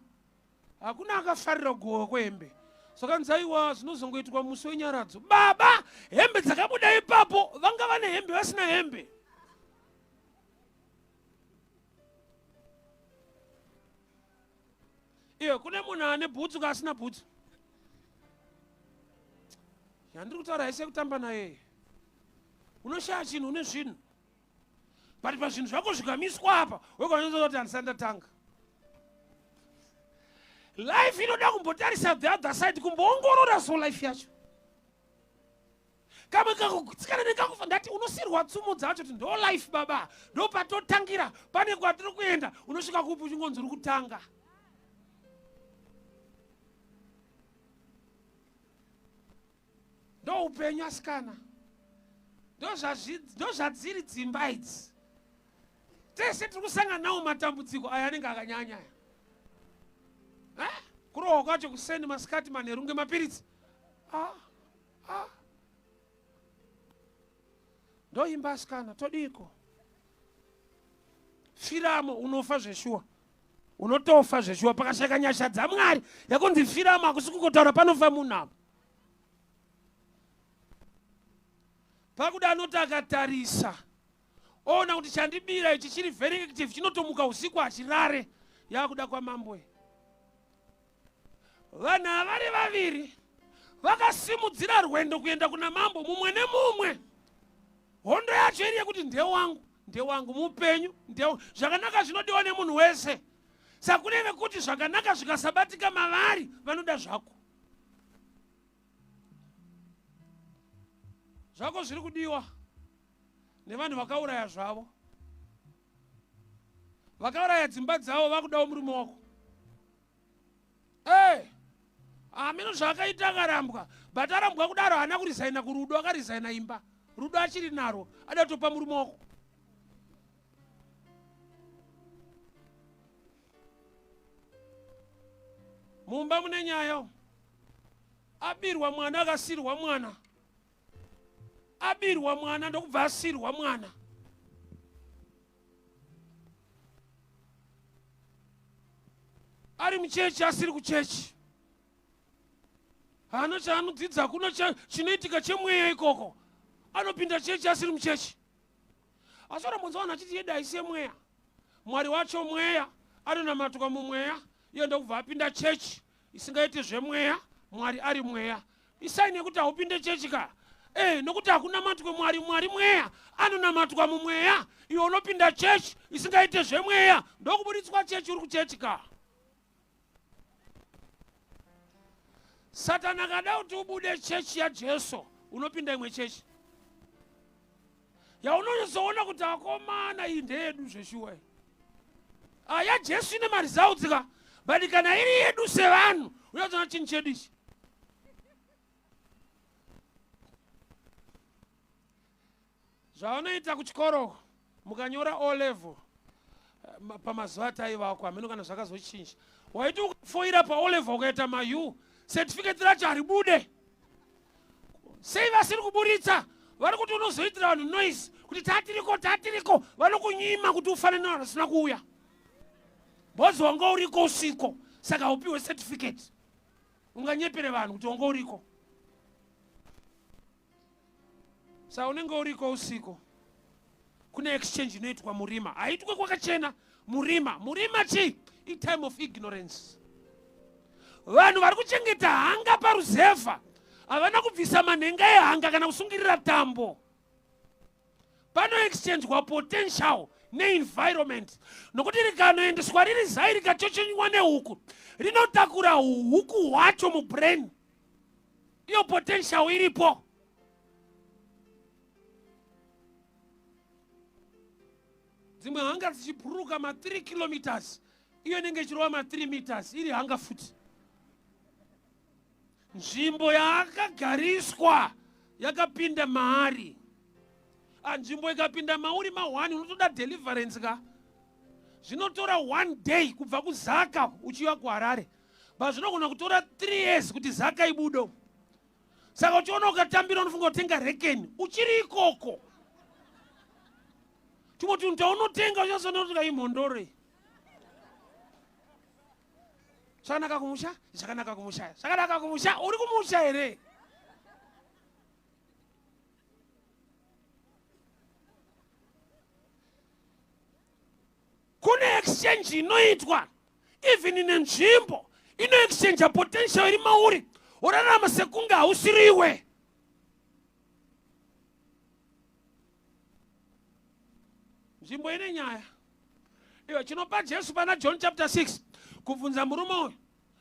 Hakuna akafarira kugowa kwehembe. Zvakanzi aiwa zvinozongoitwa musi wenyaradzo. Baba, hembe dzakabuda ipapo vanga vane hembe vasina hembe. Iwe kune munhu ane bhutsu ka asina bhutsu. Yandiri kutaura haisi yekutamba naye. Unoshaya chinhu une zvinhu. But pazvinhu zvako zvikamiswa apa wega kuti handisati ndatanga. Life inoda kumbotarisa the other side, kumboongorora so life yacho. Kamwe kakugutsikana nekakufa ndati unosirwa tsumo dzacho kuti ndo life baba, ndo patotangira, pane kwatiri kuenda, unosvika kupi uchingonzi uri kutanga. Ndo upenyu asikana. Ndo zvadziri dzimba idzi. Tese tiri kusangana nawo matambudziko aya anenge akanyanya aya. Eh? Kurohwa kwacho kuseni masikati manheru ngemapiritsi. Ah, ah. Ndoimba asikana todiiko? Firamo unofa zveshuwa. Unotofa zveshuwa pakashaka nyasha dzaMwari yakunzi firamo hakusi kungotaura panofa munhu apa. Pakuda anoti akatarisa oona kuti chandibira ichi chiri very active chinotomuka usiku hachirare yakuda kwamambo. Vanhu ava vari vaviri vakasimudzira rwendo kuenda kuna mambo mumwe nemumwe. Hondo yacho iri yekuti ndewangu, ndewangu, mupenyu, ndewangu. Zvakanaka zvinodiwa nemunhu wese. Saka kune vekuti zvakanaka zvikasabatika mavari vanoda zvako. Zvako zviri kudiwa nevanhu vakauraya zvavo. Vakauraya dzimba dzavo vakudawo murume wako. Hey, hameno zvaakaita akarambwa, but arambwa kudaro haana kurizaina kurudo, akarizaina imba. Rudo achiri narwo, ada kutopa murume wako. Mumba mune nyaya. Abirwa mwana akasirwa mwana. Abirwa mwana ndokubva asirwa mwana. Ari muchechi asiri kuchechi. Haana chaanodzidza, hakuna chinoitika chemweya ikoko. Anopinda chechi asiri muchechi. Asi orambonzwa vanhu vachiti yedu haisi yemweya. Mwari wacho mweya, anonamatwa mumweya. Iye ndokubva apinda chechi isingaiti zvemweya, Mwari ari mweya. Isaini yekuti haupinde chechi ka? Nokuti hakunamatwe Mwari, Mwari mweya, anonamatwa mumweya. Iwe unopinda chechi isingaite zvemweya, ndokuburitswa chechi uri kuchechi ka? Satani akada kuti ubude chechi yaJesu, unopinda imwe chechi yaunonyatsoona kuti akomana iyi ndeyedu zveshuwa iyi. Ah, yaJesu ine maresults ka, but kana iri yedu sevanhu unotoona chinhu chedu ichi. Zvavanoita kuchikoro mukanyora O level pamazuva ataivako hameno kana zvakazochinja. Waiti ukafoira pa O level ukaita ma U, certificate racho haribude. Sei vasiri kuburitsa? Vari kuti unozoitira vanhu noise kuti tatiriko tatiriko, vanokunyima kuti ufanane nevanhu vasina kuuya. Bhozi wanga uriko usiko, saka haupiwe certificate. Unganyepere vanhu kuti wanga uriko. Saka unenge uriko usiko. Kune exchange inoitwa murima, haitwe kwakachena murima. Murima chii? Itime of ignorance. Vanhu vari kuchengeta hanga paruzevha havana kubvisa manhenga ehanga kana kusungirira tambo. Panoexchangwa potential neenvironment, nokuti rikanoendeswa riri zai rikachochenywa nehuku, rinotakura huku hwacho mubrain. Iyo potential iripo. Dzimwe hanga dzichibhururuka ma3 kilometers, iyo inenge ichirova ma3 meters iri hanga futi. Nzvimbo yaakagariswa yakapinda maari. Nzvimbo ikapinda mauri ma1, unotoda deliverance ka. Zvinotora one day kubva kuZaka uchiuya kuHarare, but zvinogona kutora 3 years kuti Zaka ibudo. Saka uchiona ukatambira, unofunga kutenga rekeni uchiri ikoko. Tumwe tunhu taunotenga uchazoona imhondoro. Zvakanaka kumusha, zvakanaka kumusha, zvakanaka kumusha. Uri kumusha here? Kune exchange inoitwa even nenzvimbo inoexchange potential iri mauri, urarama sekunge hausiriwe. Nzvimbo ine nyaya iyo. Chinopa Jesu pana John chapter 6 kubvunza murume uyu,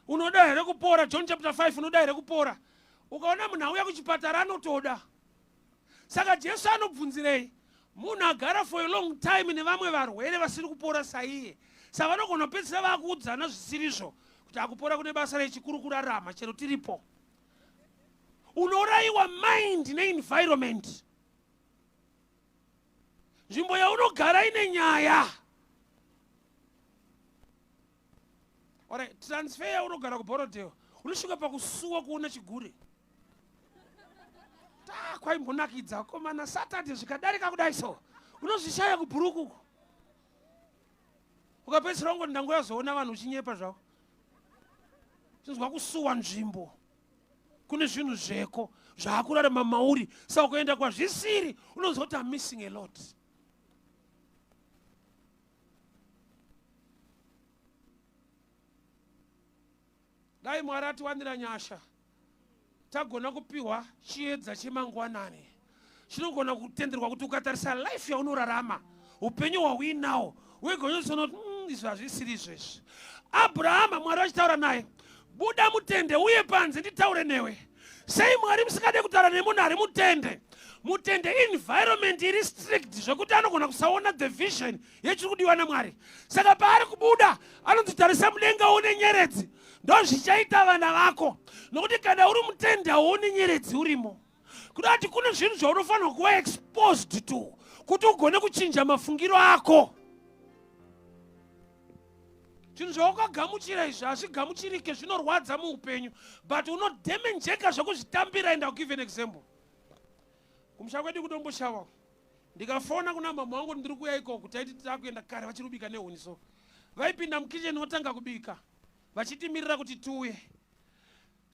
"Unoda here kupora?" John chapter 5, "Unoda here kupora?" Ukaona munhu auya kuchipatara, anotoda. Saka Jesu anobvunzirei munhu agara for a long time nevamwe varwere vasiri kupora saiye? Saka vanogona kupedzisira vakuudzana zvisirizvo, kuti akupora kune basa rechikuru kurarama chero tiripo. Unourayiwa mind neenvironment. Nzvimbo yaunogara ine nyaya. Alright, transfer yaunogara kuBorrowdale, unosvika pakusuwa kuona chigure. Ta kwaimbonakidza komana, Saturday zvikadarika kudai so, unozvishaya kubhuruku uku. Ukapedzisira ungoti, "Ndangoyazoona vanhu," uchinyepa zvavo. Chinzwa kusuwa nzvimbo. Kune zvinhu zveko zvaakurarama mauri. Saka kuenda kwazvisiri, unonzwa kuti am missing a lot. Dai Mwari atiwanira nyasha, tagona kupiwa chiedza chemangwanani chinogona kutenderwa kuti ukatarisa life yaunorarama, upenyu hwauinawo, wegonyotsoona kuti izvi hazvisiri izvezvi. Abrahama, Mwari vachitaura naye, "Buda mutende uye panze nditaure newe." Sei Mwari musingade kutaura nemunhu ari mutende? Mutende environment iri strict zvekuti anogona kusaona the vision yechiri kudiwa naMwari. Saka paari kubuda, anonzi, "Tarisa mudenga une nyeredzi, ndozvichaita vana vako." Nokuti kana uri mutende, hauoni nyeredzi urimo. Kuda kuti kune zvinhu zvaunofanirwa kuva exposed to kuti ugone kuchinja mafungiro ako. Zvinhu zvawakagamuchira izvi hazvigamuchirike, zvinorwadza muupenyu, but unodhemenjeka zvekuzvitambira. And I'll give an example. Kumusha kwedu kuDomboshawa, ndikafona kuna mama wangu, "Ndiri kuuya ikoko," taiti takuenda kare, vachiri kubika nehuni. So vaipinda mukicheni votanga kubika vachitimirira kuti tiuye.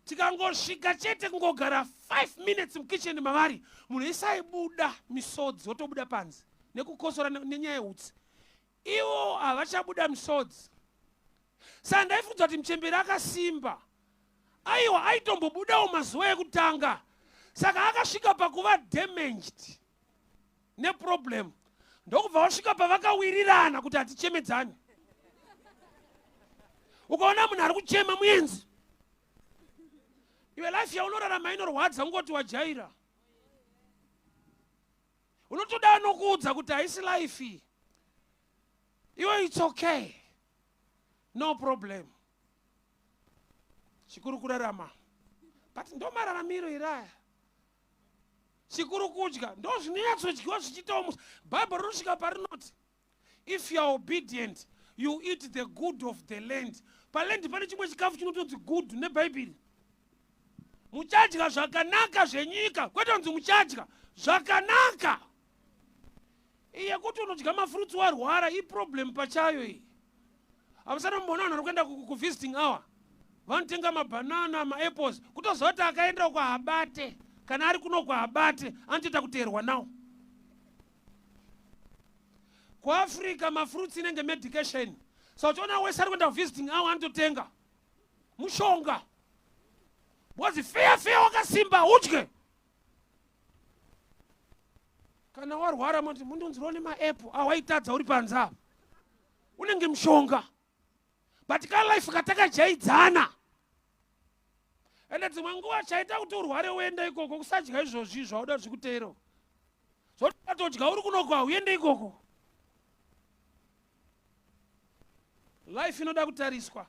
Tikangosvika chete, kungogara 5 minutes mukicheni mavari, munhu isaibuda misodzi, wotobuda panze nekukosora nenyaya yeutsi. Ivo havachabuda misodzi. Saka ndaifunza kuti muchemberi akasimba. Aiwa, aitombobudawo mazuva ekutanga. Saka akasvika pakuva damaged neproblem, ndokubva vasvika pavakawirirana kuti hatichemedzani. Ukaona munhu ari kuchema, muenzi. Iwe, life yaunorarama inorwadza, ungoti wajaira. Unotoda anokuudza kuti haisi life iyi. Iwe, it's okay, no problem, chikuru kurarama. But ndo mararamiro iraya. Chikuru kudya, ndo zvinonyatsodyiwa zvichiitawo musa. Bhaibheri rinosvika parinoti, "If you are obedient, you eat the good of the land." Paland pane chimwe chikafu chinotonzi good nebhaibheri. Muchadya zvakanaka zvenyika, kwete kunzi muchadya zvakanaka. Iye kuti unodya mafruits warwara, iproblem pachayo iyi. Hamusana mumboona vanhu vari kuenda kuvisiting hour, vanotenga mabhanana, maapples, kutoziva kuti akaenda uko haabate, kana ari kunoko haabate, anotoita kuteerwa nawo. Kuafrica mafruits inenge medication. So uchiona wese ari kuenda visiting hour anototenga mushonga. Because feya feya wakasimba udye. Kana warwara moti mundonzirawo nemaapp awaitadza uri panze apa. Unenge mushonga. But ka life katakajaidzana. Ende dzimwe nguva chaita kuti urware uende ikoko kusadya izvozvi zvauda zvikuteero. Zvotodya uri kunoko hauende ikoko. Life inoda kutariswa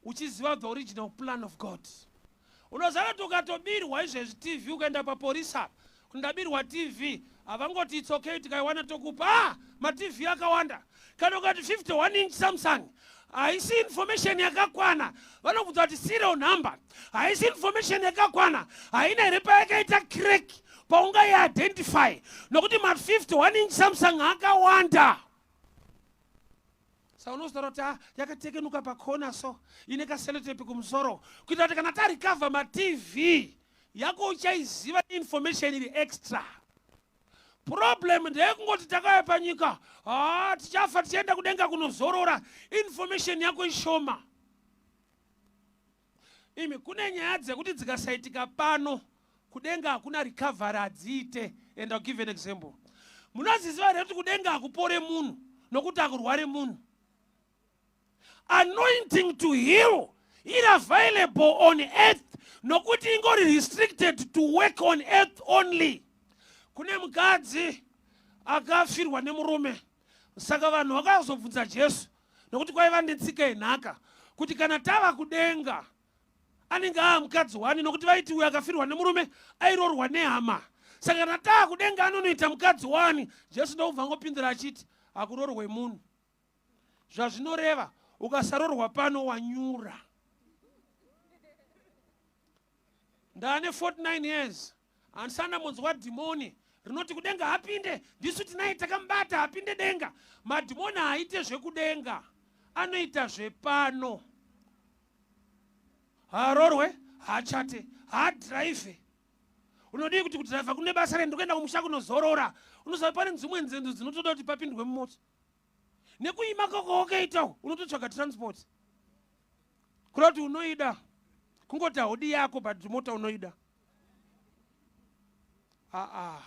uchiziva the original plan of God. Unoziva kuti ukatobirwa izvezvi TV ukaenda papolice apa kuti ndabirwa TV havangoti it's okay tikaiwana tokupa. Ah, maTV akawanda. Kana ukati 51 inch Samsung haisi information yakakwana, vanobvunza kuti serial number haisi information yakakwana, haina here payakaita crack paungaiidentify, nokuti ma 51 inch Samsung akawanda. Saka unozotaura kuti ah, yakatekenuka pakona so ine kaselotepi kumusoro, kuitira kuti kana tarecover matv yako uchaiziva information iri extra. Problem ndeyekungoti takauya panyika, ah, tichafa tichienda kudenga kunozorora, information yako ishoma. Imi kune nyaya dzekuti dzikasaitika pano kudenga hakuna recovery, hadziite. And I'll give an example. Munoziziva here kuti kudenga hakupore munhu nokuti hakurware munhu? Anointing to heal iri available on earth nokuti ingori restricted to work on earth only. Kune mukadzi akafirwa nemurume, saka vanhu vakazobvunza Jesu, nokuti kwaiva netsika yenhaka kuti kana tava kudenga anenge ava mukadzi wani, nokuti vaiti uyo akafirwa nemurume airorwa nehama, saka kana tava kudenga anonoita mukadzi wani. Jesu ndokubva angopindura achiti hakurorwe munhu. Zvazvinoreva, ukasarorwa pano wanyura. Ndaane 49 years handisana munzwa dhimoni rinoti kudenga hapinde, ndisu tinaye takamubata hapinde denga. Madhimoni haaite zvekudenga, anoita zvepano. Haarorwe, haachate, haadhiraivhe. Unodii kuti kudhiraivha kune basa rei? Ndikuenda kumusha kunozorora. Unoziva pane dzimwe nzendo dzinotoda kuti papindwe mumota. Nekuima koko wakaita unototsvaga transport. Kuda kuti unoida kungoti haudi yako, but mota unoida. Aa,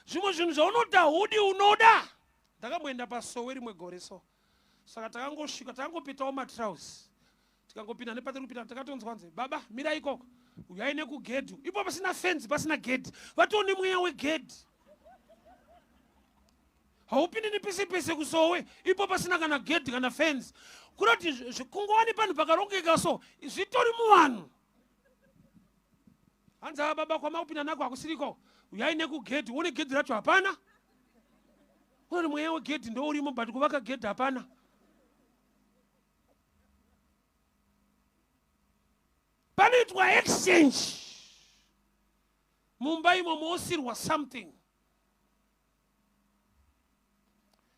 zvimwe zvinhu zvaunoti haudi unoda. Ndakamboenda pasowe rimwe gore so, saka takangosvika takangopitawo matrouse, tikangopinda nepatiri kupinda takatonzwa nze, baba mira ikoko, uyai nekugedhi. Ipo pasina fenzi, pasina gedhi, vatoo nemweya wegedhi. Haupindi nepese pese kusowe ipo pasina kana gedhi kana fenzi. Kuroti kungova nepanhu pakarongeka so zvitori muvanhu. Hanzi ava baba kwamakupinda nako hakusiriko, uyai nekugedhi. Uone gedhi racho hapana. Unoti mweya wegedhi ndourimo, but kuvaka gedhi hapana. Panoitwa exchange mumba imo, moosirwa something.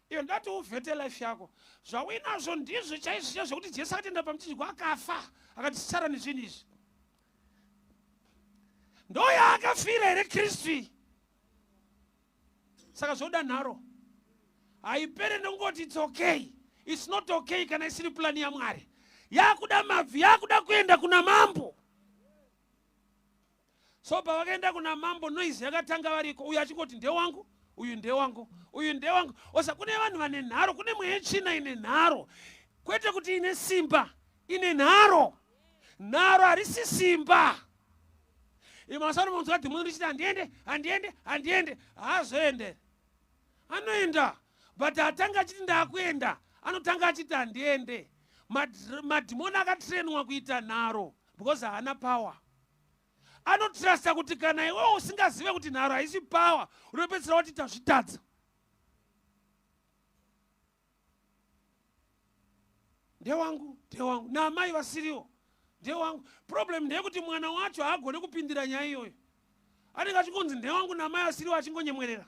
Iyo ndati uvhete life yako, zvauinazvo ndizvo chaizvo chaizvo zvekuti Jesu akatenda pamuchinjikwa akafa akati sara nezvinhu izvi. Ndo yaakafira here Kristu? Saka zvoda nharo, haipere nekungoti it's okay. It's not okay kana isiri plani yaMwari. Yakuda mabvi, yakuda kuenda kuna mambo. So pavakaenda kuna mambo, noise yakatanga variko, uyu achingoti ndewangu, uyu ndewangu, uyu ndewangu. Osa kune vanhu vane nharo, kune mweya yetsvina ine nharo, kwete kuti ine simba, ine nharo. Nharo harisi simba. Imasano munzwa dhimoni richiti handiende, handiende, handiende, haazoende. Anoenda, but atanga achiti ndaakuenda, anotanga achiti handiende. Madhimoni akatrenwa kuita nharo because haana power. Anotrasta kuti kana iwewe usingazive kuti nharo haisi power, unopedzisira wati tazvitadza. Ndewangu, ndewangu, naamai vasiriwo ndewangu. Problem ndeyekuti mwana wacho haagone kupindira nyaya iyoyo. Anenge achingonzi ndewangu naamai vasiriwo, achingonyemwerera.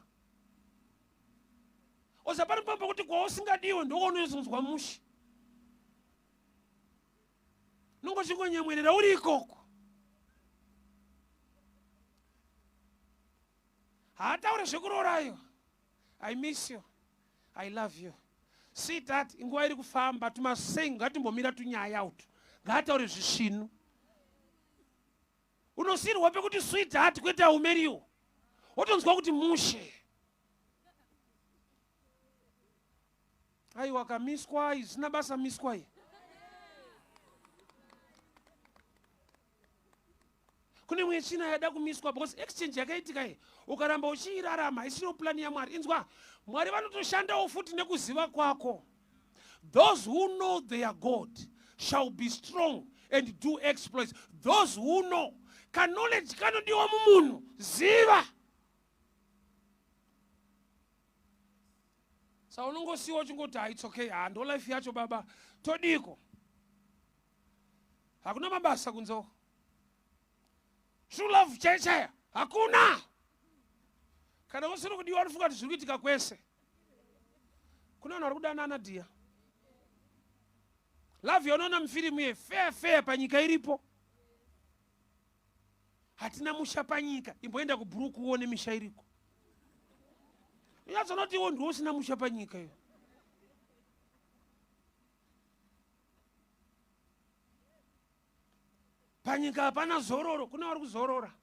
Osa pari pambo kuti kwausingadiwe ndokwaunoizonzwa mushe, nongochingonyemwerera uri ikoko. Haataure zvekurorayo. I miss you, I love you. Sweetheart, inguva iri kufamba, tumasei ngatimbomira tunyaya utu, ngaataure zvisvinu. Unosirwa pekuti sweetheart kwete haumeriwo, wotonzwa kuti mushe. Aiwa kamiswa zvisina basa, miswa iyi. Kune mwe tsvina yada kumiswa because exchange yakaitika iyi, ukaramba uchiirarama isiro plani yaMwari. Inzwa, Mwari vanotoshandawo futi nekuziva kwako. Those who know their God shall be strong and do exploits. Those who know, kaknowledge kanodiwa mumunhu, ziva. Sa unongosiwa uchingoti ha, it's okay, ha, ndo life yacho baba, todiko, hakuna mabasa kunze uko, true love chaya chaya hakuna. Kana usiri kudiwa unofunga kuti zviri kuitika kwese. Kuna vanhu vari kudanana dhiya, love yaunoona mufirimu ye fair fair panyika iripo. Hatina musha panyika. Imboenda kubhuruku uone misha iriko, unyatsonoti iwo ndiwo usina musha panyika iyo. Panyika hapana zororo. Kune vari kuzorora,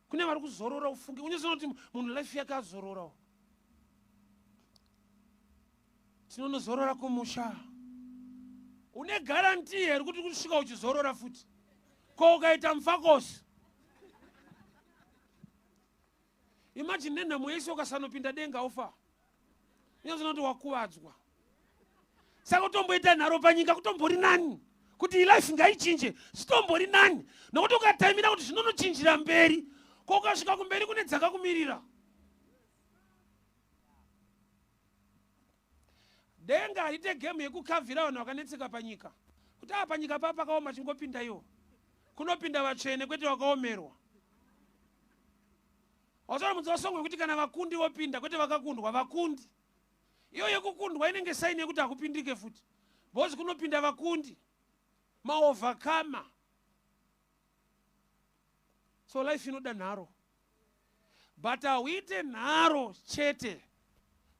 kune vari kuzorora. Ufunge, unyatsonoti munhu life yake azororawo. Tinonozorora kumusha. Une guarantee here kuti kusvika uchizorora futi? Ko ukaita mufakosi? Imagine nenhamo yese ukasanopinda denga ufa, unyatsonoti wakuvadzwa. Saka kutomboita nharo panyika kutombori nani, kuti ilife ngaichinje, zvitombori nani, nokuti ukataimira kuti zvinonochinjira mberi, ko ukasvika kumberi kune dzakakumirira? Denga harite gemu yekukavhira vanhu vakanetseka panyika kuti a panyika paa pakaoma, chingopinda iwo. Kunopinda vatsvene, kwete vakaomerwa. Wazoona mudzi wasongwe kuti kana vakundi vopinda, kwete vakakundwa. Vakundi, iyo yekukundwa inenge saini yekuti hakupindike futi, because kunopinda vakundi, maovercomer. So life inoda nharo, but hauite nharo chete.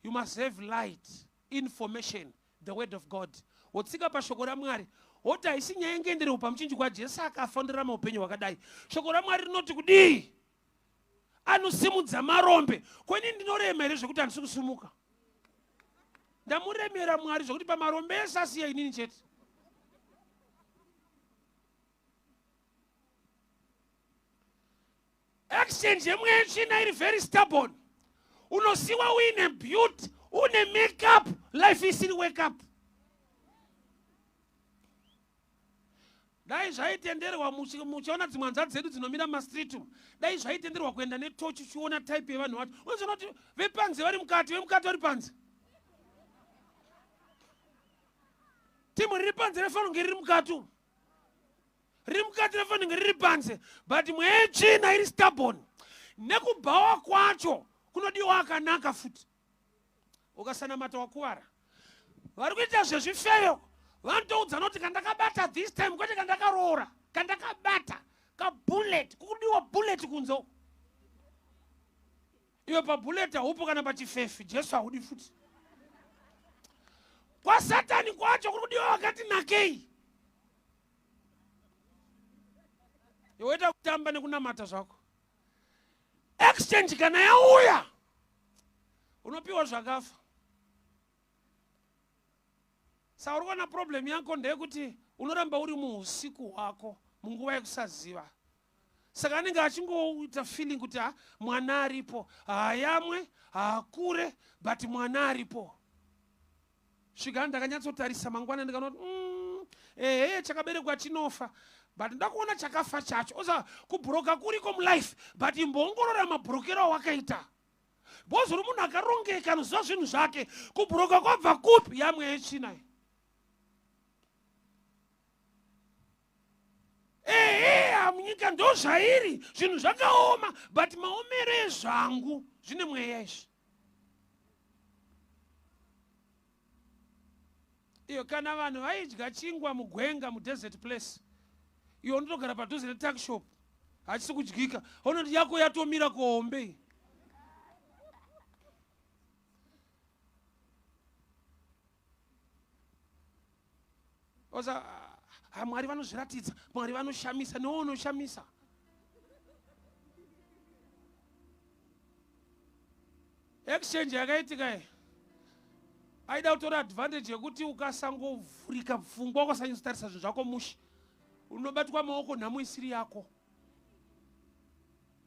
You must have light, information, the word of God. Wotsika pashoko raMwari, woti haisi nyaya ingenderewo pamuchinjikwa, Jesu akafa, ndirarama upenyu hwakadai. Shoko raMwari rinoti kudii? Anosimudza marombe. Kweni ndinorema here zvekuti handisi kusimuka? Ndamuremera Mwari zvekuti pamarombe ese asiya inini chete. Exchange yemweya tsvina iri very stubborn. Unosiwa uine beauty, une makeup, life isiri wake up. Dai zvaitenderwa, muchiona dzimwe hanzvadzi dzedu dzinomira mumastreet umu, dai zvaitenderwa kuenda netochi uchiona type yevanhu vacho, unozoona kuti vepanze vari mukati, vemukati vari panze. Timu riri panze refanira kunge riri mukati umu, riri mukati refanira kunge riri panze. But mweya yetsvina iri stubborn. Nekubhawa kwacho kunodiwa akanaka futi. Ukasanamata wakuvara. Vari kuita zvezvifeyo vanotoudzana kuti kandakabata this time, kwete kandakaroora, kandakabata kabullet. Kukudiwa bullet kunze uko, iwe pabullet haupo, kana pachifefi Jesu haudi futi. Kwasatani kwacho kuri kudiwa wakati nakei. Iwe kutamba nekunamata zvako. Exchange kana yauya, unopiwa zvakafa. Saka uri kuona problem yako ndeyekuti unoramba uri muusiku hwako munguva yekusaziva. Saka anenge achingoita feeling kuti ha, mwana aripo, haayamwe, haakure, but mwana aripo. Svika ndakanyatsotarisa mangwana, ndikaona kuti ehe, chakaberekwa chinofa, but ndoda kuona chakafa chacho. Oza kubhuroka kuriko mulife, but imboongorora mabhurokero awakaita, because uri munhu akarongeka, anoziva zvinhu zvake. Kubhuroka kwabva kupi? Yamwe yetsvina iyi. Ehe, munyika ndo zvairi, zvinhu zvakaoma, but maomero ezvangu zvine mweya izvi. Iyo kana vanhu vaidya chingwa mugwenga, mudesert place, iwe unotogara padhuze netuckshop, hachisi kudyika. Unoti yako yatomira kuhombe iyi. Oza ah, Mwari vanozviratidza, Mwari vanoshamisa, newe unoshamisa. Exchange yakaitika iyi aida kutora advantage yekuti ukasangovhurika pfungwa ukasanyatsotarisa zvinhu zvako mushe unobatwa maoko nhamo isiri yako.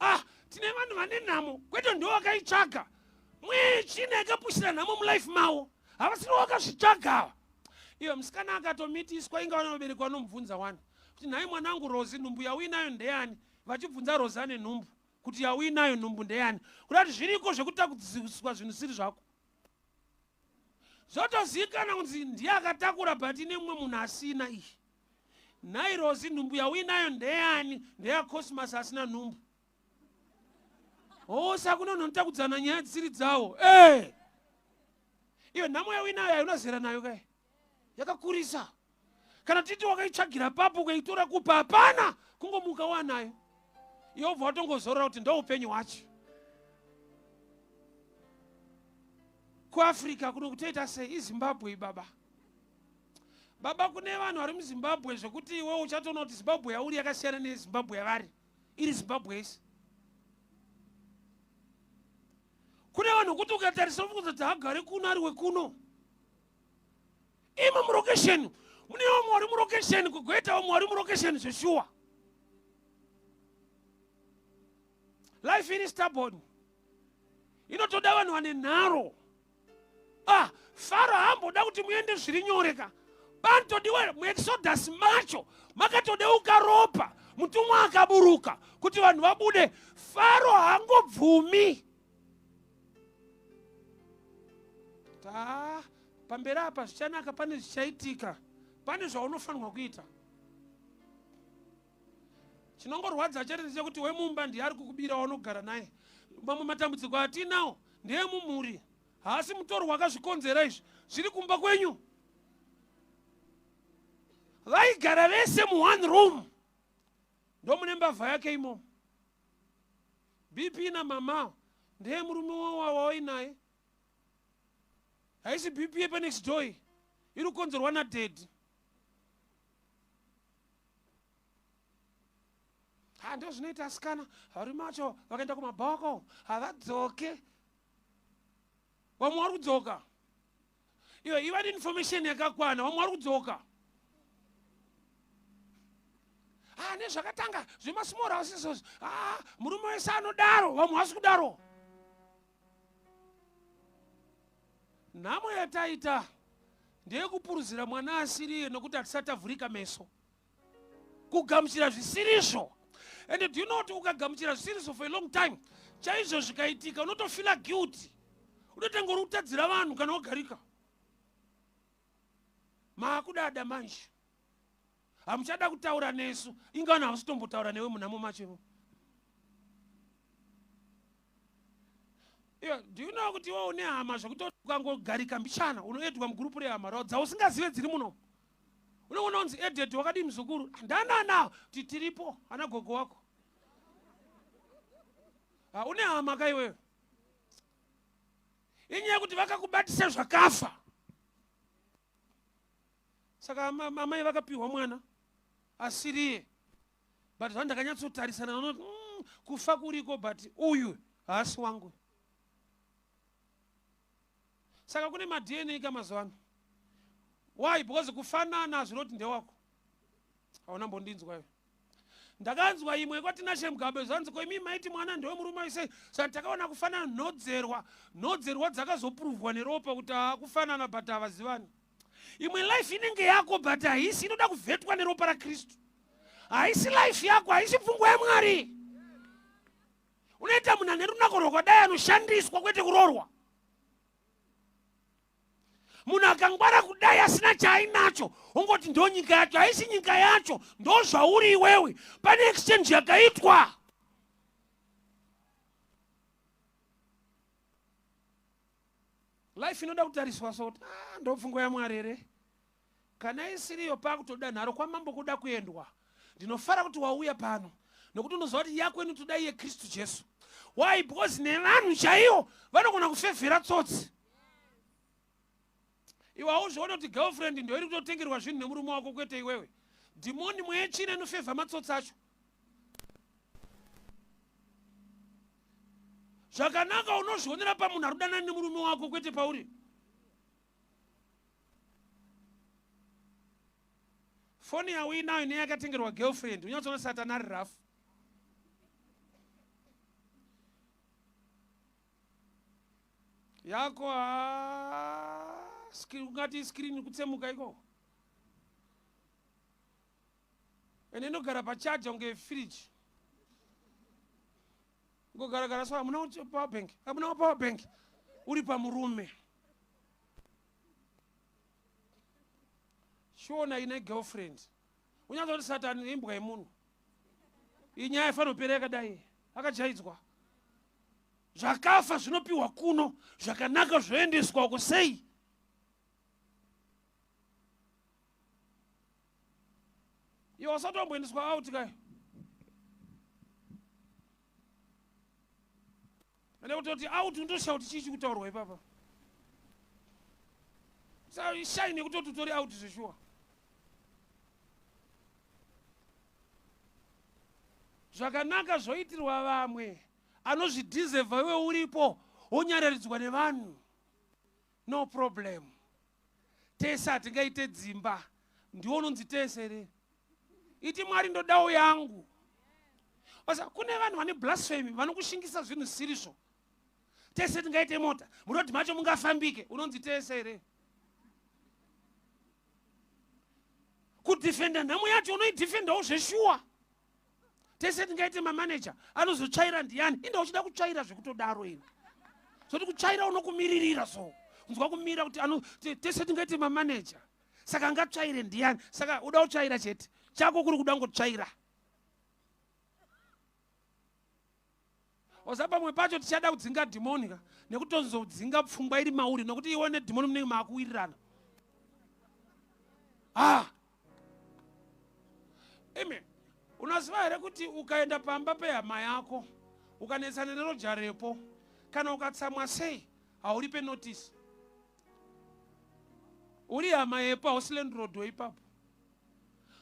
Ah, tine vanhu vane nhamo kwete ndiwo vakaitsvaga mwechina yakapushira nhamo mulife mavo havasiri wakazvitsvaga ava. Iyo musikana akatomitiswa inga vana vabereki vanomubvunza wani kuti nhai mwanangu Rozi nhumbu yauinayo ndeyani, vachibvunza Rozi ane nhumbu kuti yauinayo nhumbu ndeyani, kuda kuti zviriko zvekutakudziswa zvinhu siri zvako zvotoziikana kunzi ndiye akatakura but ine mumwe munhu asina iyi. Nhai Rozi nhumbu yauinayo ndeyani, ndeyaCosmas asina nhumbu. Oh, saka unonotakudzana nyaya dzisiri dzawo. Eh! Hey! Iyo nhamo yauinayo haina zera nayo kai, yakakurisa. Kana titi wakaitsvagira papo ukaitora kupa hapana, kungomuka wanayo iwe ubva watongozorora kuti ndo upenyu hwacho. KuAfrica kuno kutoita sei? IZimbabwe baba. Baba, kune vanhu vari muZimbabwe zvekuti iwe uchatoona kuti Zimbabwe yauri yakasiyana neZimbabwe yavari, iri Zimbabwe yese. Kune vanhu kuti ukatarisa unofunga kuti haagare kuno, ari wekuno. Imo murokesheni mune vamwe vari murokesheni, kugoita vamwe vari murokesheni zveshuwa. Life iri stubborn, inotoda vanhu vane nharo. Ah, Faro haamboda kuti muende zviri nyore ka. Panotodiwa muExodus macho makatodeuka ropa, mutumwa akaburuka kuti vanhu vabude. Faro haangobvumi. Ta pamberi apa zvichanaka, pane zvichaitika, pane zvaunofanirwa kuita. Chinongorwadza chete ndechekuti wemumba ndiye ari kukubira waunogara naye. Mamwe matambudziko atinawo ndeyemumhuri, haasi mutorwa akazvikonzera izvi, zviri kumba kwenyu. Vaigara vese mu one room, ndomune mbavha yake imomo. BP namama ndeye murume wawainaye, haisi BP yepanext door iyi, iri kukonzerwa nadaddy. Ha, ndo zvinoita asikana, varume vacho vakaenda kumabhoko havadzoke, vamwe vari kudzoka. Iwe iva neinformation yakakwana, vamwe vari kudzoka. Ha, nezvakatanga zvemasmall house izvozvo, ha, murume wese anodaro, vamwe havasi kudaro. Nhamo yataita ndeyekupuruzira mwana asiriye nokuti hatisati tavhurika meso, kugamuchira zvisirizvo. And do you know kuti ukagamuchira zvisirizvo for a long time, chaizvo zvikaitika unotofila guilty, unotanga uri kutadzira vanhu kana wagarika. Maakudada manje, hamuchada kutaura nesu, inga vanhu havasi kutombotaura newe munhamo macho. Iwe, do you know kuti iwe une hama zvekuti ukangogarika mbichana unoedwa mugurupu rehama rao dzausingazive dziri muno. Unoona unzi eded wakadii muzukuru, ndanana kuti tiripo ana gogo wako. Ha, une hama ka iwewe. Inyaya yekuti vakakubatisa zvakafa. Saka amai vakapiwa mwana asiriye, but zvandakanyatsotarisana vanoti kufa kuriko, but uyu haasi wangu. Saka kune maDNA ka mazuva ano. Why? Because kufanana hazvinoti ndewako. Hauna mbondinzwa iwe. Ndakanzwa imwe kwaTinashe Mugabe zvanzi ko imi maiti mwana ndewemurume wese, saka takaona kufanana nhodzerwa, nhodzerwa dzakazopuruvwa neropa kuti kufanana but havazivani. Imwe life inenge yako but haisi, inoda kuvhetwa neropa raKristu. Haisi life yako, haisi pfungwa yaMwari. Unoita munhu ane runako rwakadai anoshandiswa kwete kuroorwa. Munhu akangwara kudai asina chaainacho ongoti ndo nyika yacho, haisi nyika yacho, ndo zvauri iwewe. Pane exchange yakaitwa. Life inoda kutariswa so kuti ndo pfungwa yaMwari here? Kana isiriyo pakutoda nharo kwamambo kuda kuendwa. Ndinofara kuti wauya pano nokuti unoziva kuti yako inotoda iye Kristu Jesu. Why? Because nevanhu chaiwo vanogona kufevhera tsotsi. Iwe hauzvione kuti girlfriend ndiyo iri kutotengerwa zvinhu nemurume wako kwete iwewe. Dhimoni mweya tsvina inofevha matsotsi acho. Zvakanaka unozvionera pamunhu ari kudanana nemurume wako kwete pauri. Foni yauinayo neyakatengerwa girlfriend unyatsoona satani ari rafu. Yako ungati screen kutsemuka ikoko. Ende inogara pachaja kunge fridge. Ngogara gara so hamuna power bank. Hamuna power bank. Uri pamurume. Chiona ine girlfriend. Unyatsoti satani imbwa yemunhu. Inyaya ifanopera yakadai. Akajaidzwa. Zvakafa zvinopiwa kuno, zvakanaka zvoendeswa uko sei? Iwe usati wamboendeswa out kai. Ende kutoti out unotoshaura kuti chii chikutaurwa ipapa. Shaini yekutoti utori out zveshuwa. Zvakanaka zvoitirwa vamwe anozvidhizevha iwe uripo wonyararidzwa nevanhu. No problem. Tese hatingaite dzimba. Ndiwo unonzi tese here? Iti Mwari ndodawo yangu. Basa kune vanhu vane blasphemy vanokushingisa zvinhu zisirizvo. Tese tingaite mota. Murodhi macho mungafambike. Unonzi tese here? Kudefenda nhamo yacho unoidefendawo zveshuwa. Tese tingaite mamanager anozotsvaira ndiani? Inda uchida kutsvaira zvekutodaro iwe. Zoti kutsvaira unokumiririra so. Kunzwa kumira kuti ano tese tingaite mamanager. Saka angatsvaire ndiani? Saka uda kutsvaira chete. Chako kuri kuda ngotsvaira. Oza pamwe pacho tichada kudzinga dhimoni ka nekutonzodzinga pfungwa iri mauri nokuti iwe nedhimoni munenge maakuwirirana. Ah. Imi, unoziva here kuti ukaenda pamba pehama yako ukanetsana neroja repo kana ukatsamwa sei hauripe notice. Uri hama yepo hausi landlord weipapo.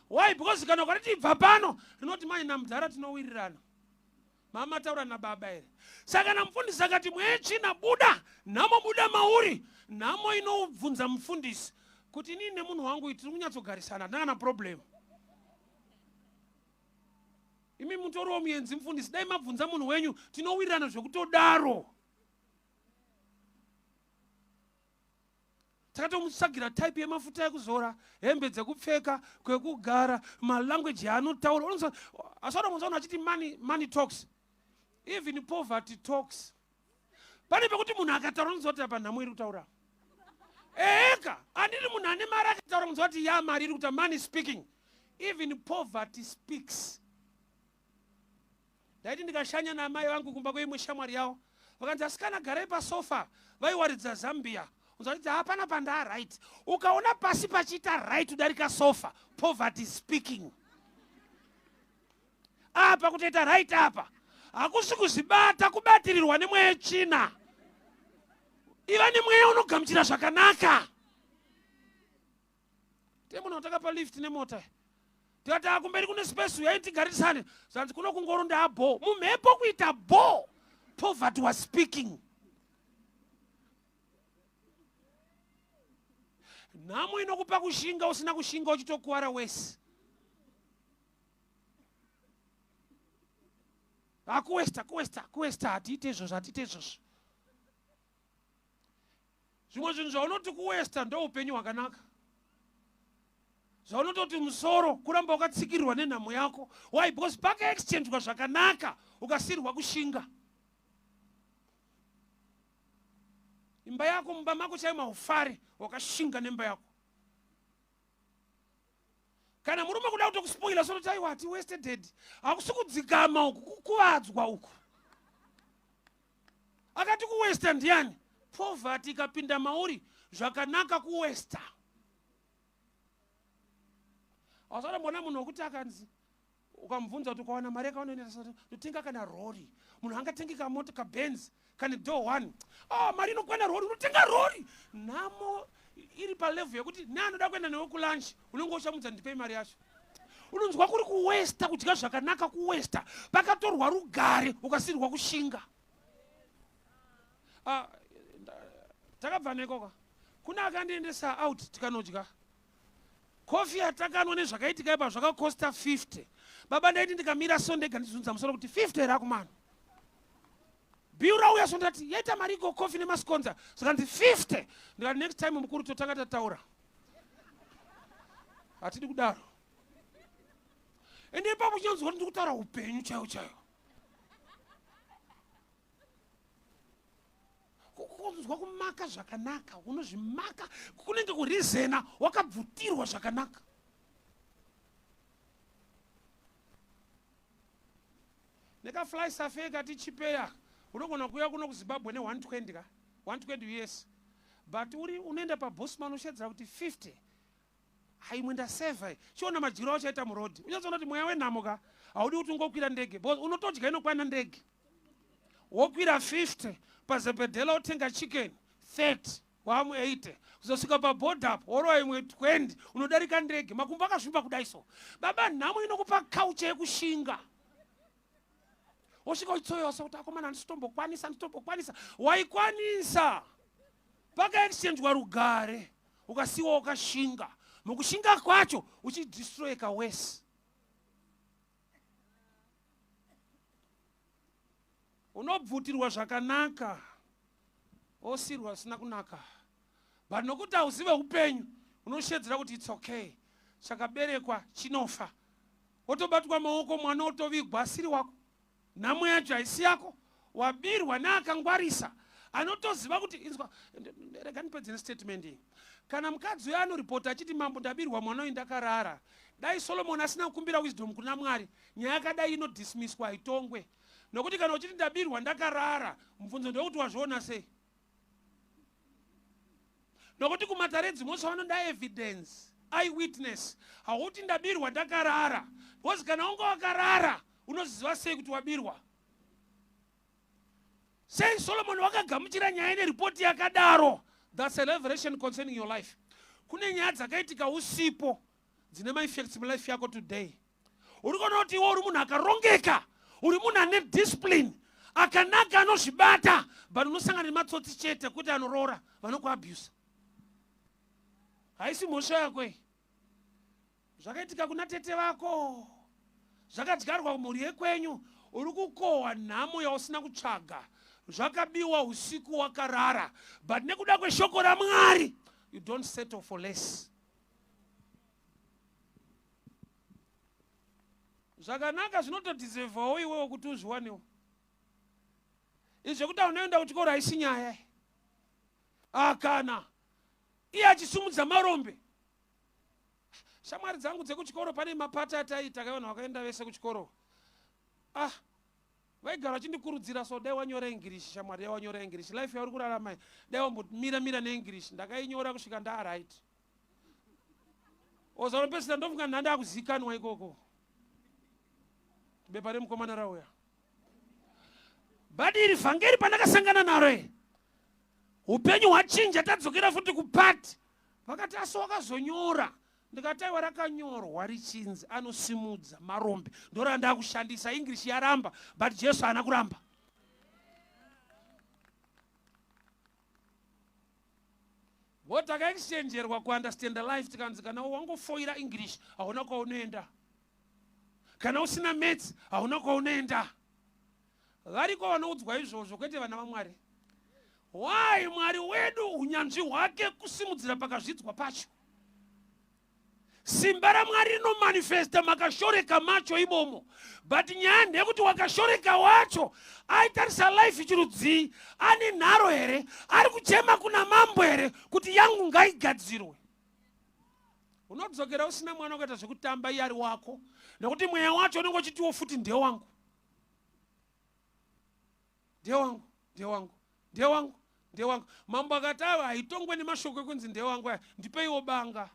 Why? Because kana ukariti ibva pano rinoti mai namudhara tinowirirana. Mama taura nababa here? Saka na mufundisi akati mweya tsvina buda, nhamo buda mauri. Nhamo inobvunza mufundisi kuti inini nemunhu wangu tiri kunyatsogarisana, hatina kana problem. Imi mutoriwo muenzi mufundisi, dai mabvunza munhu wenyu tinowirirana zvekutodaro. Takatomutsvagira type yemafuta ekuzora, hembe dzekupfeka, kwekugara, malanguage yaanotaura. Unonzwa asada kunzwa vanhu vachiti money, money talks. Even poverty talks. Pane pekuti munhu akataura unonzwa kuti apa nhamo iri kutaura. Eka, andiri munhu ane mari akataura unonzwa kuti ya mari iri kutaura, money speaking. Even poverty speaks. Ndaiti ndikashanya naamai vangu kumba kweimwe shamwari yavo vakanzi asikana garai pasofa vaiwaridza Zambia unzwa hapana pandaa right ukaona pasi pachiita right kudarika sofa poverty speaking apa kutoita right apa hakusi kuzvibata kubatirirwa nemweya yetsvina iva nemweya unogamuchira zvakanaka Temunhu watakapa lift nemota tikati akumberi kune space uyai tigarisane zvanzi kuno kungoro ndaabho mumhepo kuita bho poverty was speaking nhamo inokupa kushinga usina kushinga uchitokuwara wese akuwesta kuwesta kuwesta hatiite izvozvo hatiite izvozvo Zvimwe zvinhu zvaunoti kuwesta ndoupenyu hwakanaka. Zvaunototi musoro kuramba wakatsikirirwa nenhamo yako. Why? Because pakaexchangewa zvakanaka ukasirwa kushinga. Imba yako mumba mako chaimo haufari wakashinga nemba yako. Kana murume kuda kutokuspoila sototi aiwa hati wasted dead. Hakusi kudzikama uku kukuvadzwa uku. Akati kuwesta ndiani? Poverty ikapinda mauri zvakanaka kuwesta. Hausatombona munhu wekuti akanzi ukamubvunza kuti ukawana mari yakaona ndotenga kana rori. Munhu angatenge kamota kabenz kane door one. Oh, mari inokwana rori, unotenga rori. Nhamo Iri palevel yekuti neanoda kuenda newe kulunch unenge uchamudza ndipei mari yacho. Unonzwa kuri kuwesta kudya zvakanaka kuwesta. Pakatorwa rugare ukasirwa kushinga. Ah, takabva nekoka. Kuna akandiendesa out tikanodya. Kofi yatakanwa nezvakaitika ipa zvakakosta 50. Baba ndaiti ndikamira so ndega ndizunza musoro kuti 50 here akumana. Bill rauya so ndati yaita mari iko kofi nemaskonza zvikanzi 50. Ndikati next time mukuru totanga tataura. Hatidi kudaro. Ende ipapo chinonzwa kuti ndiri kutaura upenyu chaiwo chaiwo. Kunzwa kumaka zvakanaka, unozvimaka kunenge kurizena wakabvutirwa zvakanaka. Nekafly safe kati chipeya unogona kuuya kuno kuZimbabwe ne 120 ka 120 US but uri unoenda pabosman ushedzera kuti 50 haimwe ndasevha iyi chiona madyiro auchaita muroad unyatsoona kuti mweya wenhamo ka haudi kuti ungokwira ndege because unotodya inokwana ndege wokwira 50 pazebhedhela wotenga chicken 30 wamu 80 kuzosvika paborder apo worova imwe 20 unodarika ndege makumbo akazvimba kudai so baba nhamo inokupa culture yekushinga wosvika uchitsoyosa kuti akomana handisitombokwanisa handisitombokwanisa waikwanisa pakaexchangewa rugare ukasiwa wakashinga mukushinga kwacho uchidistroyeka wese unobvutirwa zvakanaka osirwa zvisina kunaka but nokuti hauzive upenyu unoshedzera kuti its okay chakaberekwa chinofa wotobatwa maoko mwana otovigwa asiri wako Nhamo yacho haisi yako, wabirwa neakangwarisa anotoziva kuti inzwa. Rega ndipedze nestatement iyi. Kana mukadzi uyo anoripota achiti mambo ndabirwa mwana uyu ndakarara, dai Solomon asina kukumbira wisdom kuna Mwari, nyaya yakadai inodismiswa haitongwe. Nokuti kana uchiti ndabirwa ndakarara, mubvunzo ndewekuti wazviona sei? Nokuti kumatare edzimhosva vanoda evidence, eyewitness. Hauti ndabirwa ndakarara, because kana unga wakarara unoziva sei kuti wabirwa? Sei Solomon wakagamuchira nyaya neripoti yakadaro? That's a revelation concerning your life. Kune nyaya dzakaitika usipo dzine maeffects mulife yako today. Uri kuona kuti iwe uri munhu akarongeka, uri munhu ane discipline, akanaka, anozvibata, but unosangana nematsotsi chete kuti anoroora vanokuabusa. Haisi mhosva yako iyi. Zvakaitika kuna tete vako, zvakadyarwa kumhuri yekwenyu, uri kukohwa nhamo yausina kutsvaga. Zvakabiwa usiku wakarara, but nekuda kweshoko raMwari, you don't settle for less. Zvakanaka zvinotodhizevawo iwewo kuti uzviwanewo. Izvi zvekuti unoenda kuchikoro haisi nyaya. Akana iye achisumudza marombe. Shamwari dzangu dzekuchikoro pane mapati ataiita ka vanhu vakaenda vese kuchikoro. Ah, vaigara vachindikurudzira so dai wanyora English shamwari, dai wanyora English. Life yauri kurarama iyi, dai wambomira mira neEnglish. Ndakainyora kusvika ndaa right. Ozanopedzisira ndofunga ndandakuzikanwa ikoko. Bepa remukomana rauya. But iri vhangeri pandakasangana naro iri, upenyu hwachinja, tadzokera futi kupati. Vakati asi wakazonyora, ndikati aiwa rakanyorwa richinzi anosimudza marombe, ndorandakushandisa. English yaramba, but Jesu haana kuramba. Vo takaexchangerwa kuunderstanda life, tikanzi kana wangofoira English hauna kwaunoenda, kana usina maths hauna kwaunoenda. Variko vanoudzwa izvozvo, kwete vana vaMwari. Why? Mwari wedu unyanzvi hwake kusimudzira pakazvidzwa pacho. Simba raMwari rinomanifesta makashoreka macho imomo, but nyaya ndeyekuti wakashoreka wacho aitarisa life chirudzii, ane nharo here, ari kuchema kuna mambo here kuti yangu ngaigadzirwe. Unodzokera usina mwana ukaita zvekutamba iye ari wako, nekuti mweya wacho unenge uchitiwo futi ndewangu, ndewangu, ndewangu, ndewangu, ndewangu. Mambo akati ava haitongwe nemashoko ekunzi ndewangu aya, ndipeiwo banga.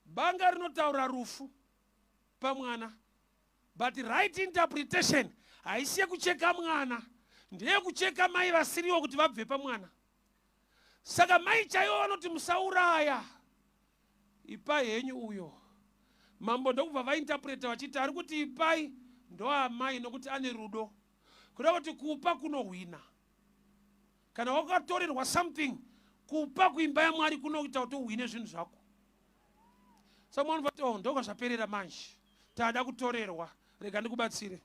Banga rinotaura rufu pamwana, but right interpretation haisi yekucheka mwana, ndeyekucheka mai vasiriwo kuti vabve pamwana. Saka mai chaivo vanoti musauraya, ipai henyu uyo. Mambo ndokubva vainterpreta vachiti ari kuti ipai ndoamai nokuti ane rudo. Kuda kuti kupa kunohwina. Kana wakatorerwa something, kupa kuimba yaMwari kunoita kuti uhwine zvinhu zvako. So mwana vati, oh, ndoka zvaperera manje, tada kutorerwa, rega ndikubatsire.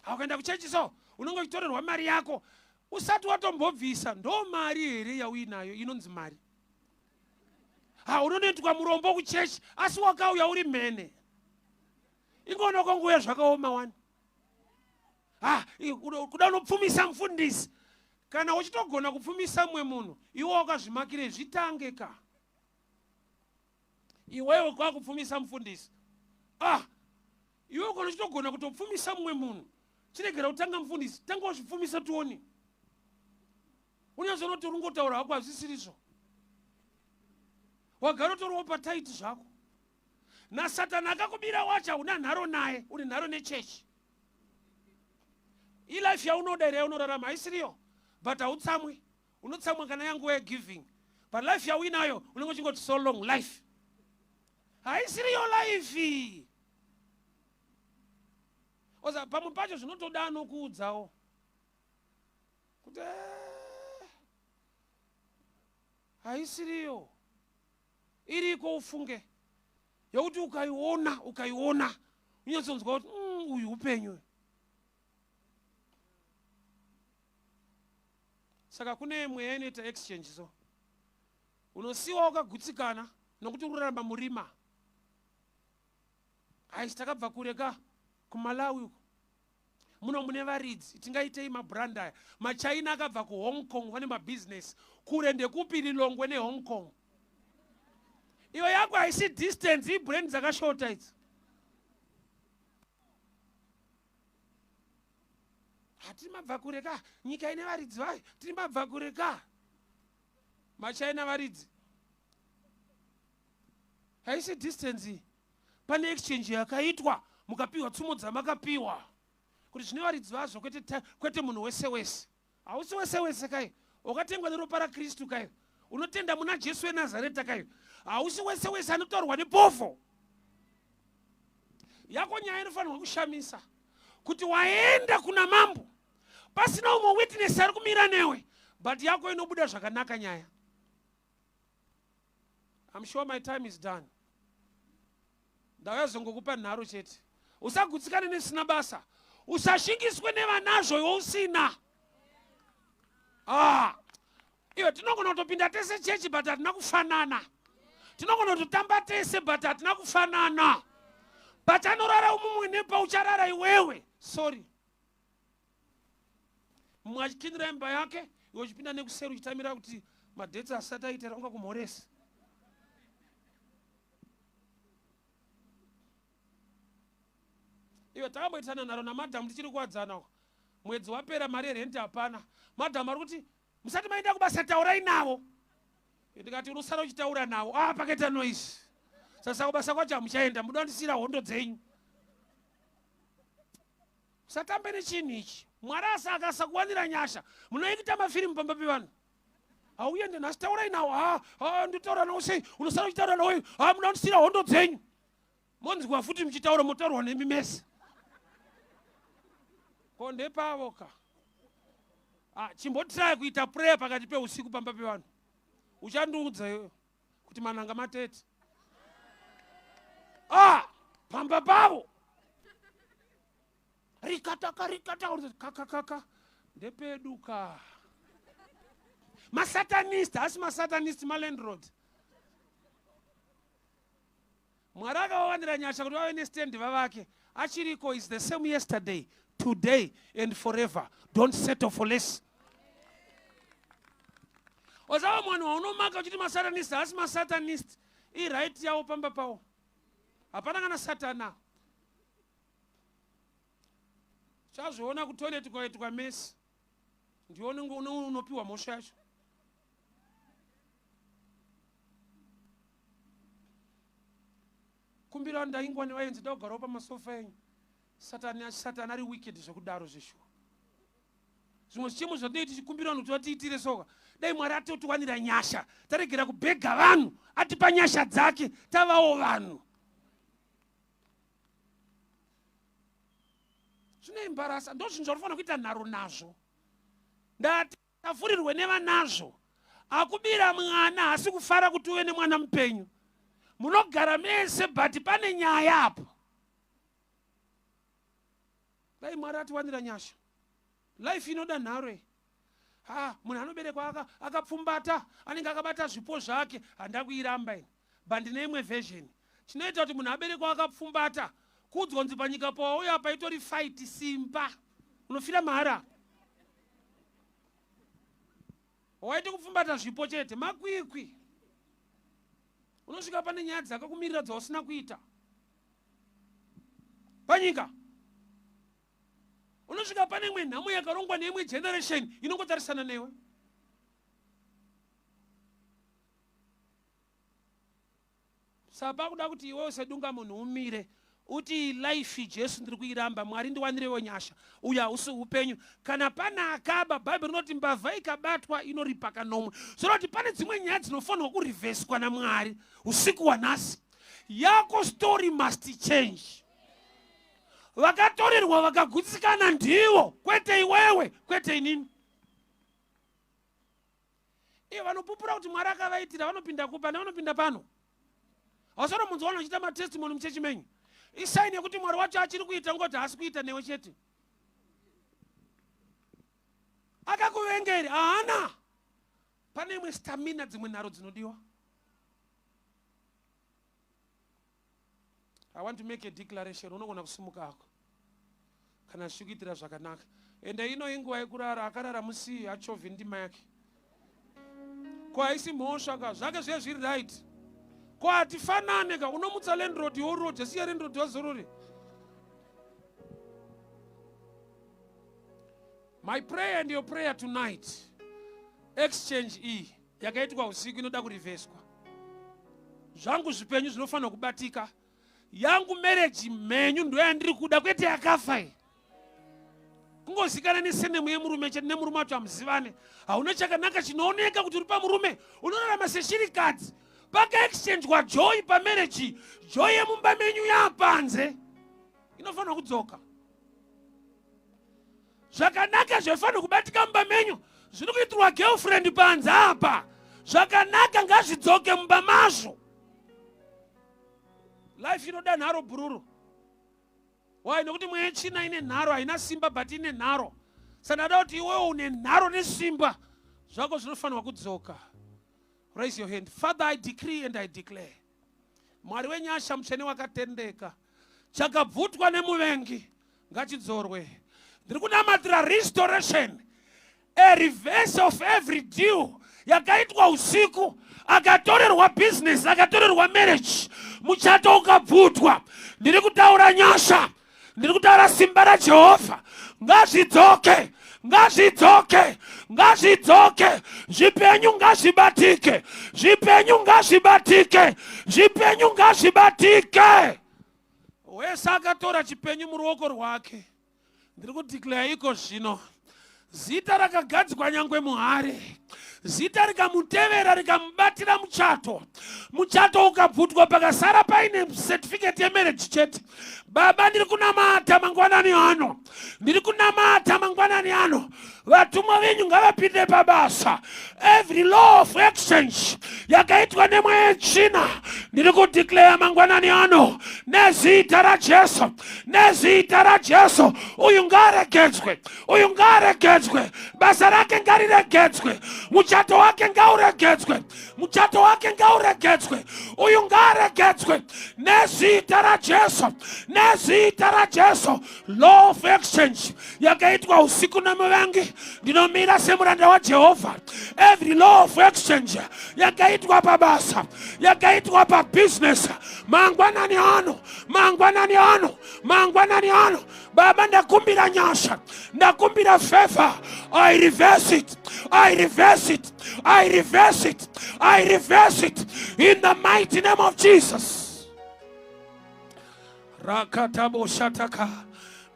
Haukaenda kuchechi so unenge uchitorerwa mari yako usati watombobvisa. Ndo mari here yauinayo inonzi mari? Ha, unonoitwa murombo kuchechi asi wakauya uri mhene. Ingona kwangouya zvakaoma wani. Ha, kuda unopfumisa mufundisi. Kana uchitogona kupfumisa mumwe munhu, iwe wakazvimakire zvitange ka. Iwewe kwakupfumisa mufundisi. Ah, iwe kana uchitogona kutopfumisa mumwe munhu, chiregera kutanga mufundisi, tanga wazvipfumisa tione. Unyazoona kuti uringotaura hako hazvisirizvo. Wagara utoriwo pataiti zvako. NaSatani akakubira wacho hauna nharo naye, une nharo nechechi. Ilife yaunoda here yaunorarama haisiriyo, but hautsamwi. Unotsamwa kana yanguva yegiving, but life yauinayo unenge uchingoti so long life. Haisiriyo life. Oza pamwe pacho zvinotoda anokuudzawo kuti haisiriyo. Iriko ufunge yokuti ukaiona ukaiona unyatsonzwa kuti uyu upenyu. Saka kune mweya inoita exchange so unosiwa wakagutsikana nokuti uraramba murima. Haisi takabva kure ka kuMalawi uko, muno mune varidzi tingaitei mabrand aya. MaChina akabva kuHong Kong vane mabhizinesi kure ndekupi Lilongwe neHong Kong. Iyo yako haisi distance, ibrand dzakashota idzi. Hatiri mabva kure ka, nyika ine varidzi vayo, tiri mabva kure ka. MaChina varidzi haisi distance. Pane exchange yakaitwa, mukapiwa tsumo dzamakapiwa kuti zvine varidzi vazvo, kwete, kwete munhu wese wese. Hausi wese wese kai, wakatengwa neropa raKristu kai, unotenda muna Jesu weNazareta kai. Hausi wese wese anotaurwa nepovho yako. Nyaya inofanirwa kushamisa kuti waenda kuna mambo pasina umwe witness ari kumira newe, but yako inobuda zvakanaka nyaya. I'm sure my time is done. Ndakazongokupa nharo chete. Usagutsikane nesina basa, usashingiswe nevanazvo iwe usina. Ah, iwe tinogona kutopinda tese chechi but hatina kufanana. Tinogona kutotamba tese but hatina kufanana. Pachanorara umumwe nepaucharara iwewe, sorry. Mumwe achikinira imba yake, iwe uchipinda nekuseri uchitamira kuti madheti asati aitera unga kumhoresa. Iwe takamboitana nharo namadhamu tichiri kuwadzana. Mwedzi wapera mari yerenti hapana. Madhamu ari kuti musati maenda kubasa taurai navo. Ndikati unosara uchitaura navo. Ah, pakaita noise. Sasa kubasa kwacho hamuchaenda, muda kundisiyira hondo dzenyu. Usatambe nechinhu ichi. Mwari asi akasakuwanira nyasha, munoita mafirimu pamba pevanhu. Hauende nhasi, taurai nawo. Ah, ah, ndotaura nawo sei? Unosara uchitaura nawo. Ah, muda kundisiyira hondo dzenyu. Monzwa futi muchitaura, motaurwa nemi mese. Ko ndepavo ka. Ah, chimbotiraya kuita prayer pakati peusiku pamba pevanhu. Uchandiudza iwewe kuti mananga matete. Ah, pamba pavo. Rikataka rikataka kakakaka ndepedu ka. Masatanist, asi masatanist malandlord. Mwari akavawanira nyasha kuti vave nestand vavake. Achiriko is the same yesterday, today and forever. Don't settle for less. Osava mwana waunomaka uchiti masatanist, asi masatanist iright yavo pamba pavo. Hapana kana satana. Chazviona kutoilet kwaitwa mesi. Ndiwe unopiwa mhosva yacho. Kumbira ndaingwa nevaenzi ndakugarawo pamasofa enyu. Satani, Satani ari wicked zvekudaro zveshuwa. Zvimwe zvichemo zvatinenge tichikumbira vanhu kuti vatiitire soka. Dai Mwari atotiwanira nyasha, taregera kubhega vanhu, atipa nyasha dzake, tavawo vanhu. Zvinoembarasa, ndozvinhu zvaunofanira kuita nharo nazvo. Ndati tafurirwe nevanazvo. Akubira mwana hasi kufara kuti uve nemwana mupenyu. Munogara mese but pane nyaya apo. Dai Mwari atiwanira nyasha. Life inoda nharo iyi. Ha, munhu anoberekwa akapfumbata aka anenge akabata zvipo zvake, handakuiramba ini. But ndine imwe version. Chinoita kuti munhu aberekwa akapfumbata, kuudzwa kunzi panyika pawauya apa itori fight simba. Unofira mahara. Waiti kupfumbata zvipo chete, makwikwi. Unosvika pane nyaya dzakakumirira dzausina kuita. Panyika. Unosvika pane imwe nhamo yakarongwa neimwe generation inongotarisana newe. Saka pakuda kuti iwewe sedunga munhu umire uti life Jesu ndiri kuiramba, Mwari ndiwanirewo nyasha, uyu hausi upenyu. Kana pane akaba, Bhaibheri rinoti mbavha ikabatwa inoripa kanomwe. Zvoreva kuti pane dzimwe nyaya dzinofanirwa kurivheswa naMwari usiku hwanhasi. Yako story must change. Vakatorerwa vakagutsikana ndivo, kwete iwewe, kwete inini. Ivo vanopupura kuti Mwari akavaitira vanopinda kupa nevanopinda pano. Hausana munzwa vanhu vachiita matestimony muchechi menyu. Isaini yekuti Mwari wacho achiri kuita ngoti haasi kuita newe chete. Akakuvenga here? Haana. Pane imwe stamina, dzimwe nharo dzinodiwa. I want to make a declaration. Unogona kusimuka hako kana zvichikuitira zvakanaka. Ende ino inguva yekurara, akarara musiyi achovhi ndima yake. Ko haisi mhosva ka, zvake zviye zviri right. Ko hatifanane ka, unomutsa landlord woroja, siya landlord wazorore. My prayer and your prayer tonight, exchange iyi yakaitwa usiku inoda kurivheswa. Zvangu zvipenyu zvinofanira kubatika. Yangu marriage mhenyu ndoyandiri kuda, kwete yakafa iyi. Kungozikana nesenemu yemurume chete, nemurume wacho hamuzivane. Hauna chakanaka chinooneka kuti uri pamurume, unorarama seshirikadzi. Pakaexchangewa joy pamarriage, joy yemumba menyu yapanze inofanira kudzoka. Zvakanaka zvaifanira kubatika mumba menyu zviri kuitirwa girlfriend panze apa. Zvakanaka ngazvidzoke mumba mazvo. Life inoda nharo bhururu. Why? Nokuti mweya yetsvina ine nharo, haina simba but ine nharo. Saka ndada kuti iwewe une nharo nesimba zvako zvinofanirwa kudzoka. Raise your hand. Father, I decree and I declare. Mwari wenyasha mutsvene wakatendeka. Chakabvutwa nemuvengi ngachidzorwe. Ndiri kunamatira restoration, a reverse of every deal yakaitwa usiku, akatorerwa business, akatorerwa marriage, muchato ukabvutwa. Ndiri kutaura nyasha, ndiri kutaura simba raJehovha, ngazvidzoke, ngazvidzoke, ngazvidzoke. Zvipenyu ngazvibatike, zvipenyu ngazvibatike, zvipenyu ngazvibatike. Wese akatora chipenyu muruoko rwake, ndiri kudeclare iko zvino, zita rakagadzikwa nyangwe muhari, zita rikamutevera rikamubatira muchato, muchato ukabvutwa pakasara paine certificate yemarriage chete. Baba, ndiri kunamata mangwanani ano, ndiri kunamata mangwanani ano, vatumwa venyu ngavapinde pabasa. Every law of exchange yakaitwa nemweya yetsvina, ndiri kudeclare mangwanani ano nezita raJesu, nezita raJesu, uyu ngaaregedzwe, uyu ngaaregedzwe, basa rake ngariregedzwe, muchato wake ngauregedzwe, muchato wake ngauregedzwe, uyu ngaaregedzwe nezita raJesu, nezita raJesu. Law of exchange yakaitwa usiku nemuvengi, ndinomira semuranda waJehovha. Every law of exchange yakaitwa pabasa, yakaitwa pabusiness, mangwanani ano, mangwanani ano, mangwanani ano, Baba, ndakumbira nyasha, ndakumbira favor. I reverse it, I reverse it, I reverse it, I reverse it in the mighty name of Jesus. Rakatabo shataka.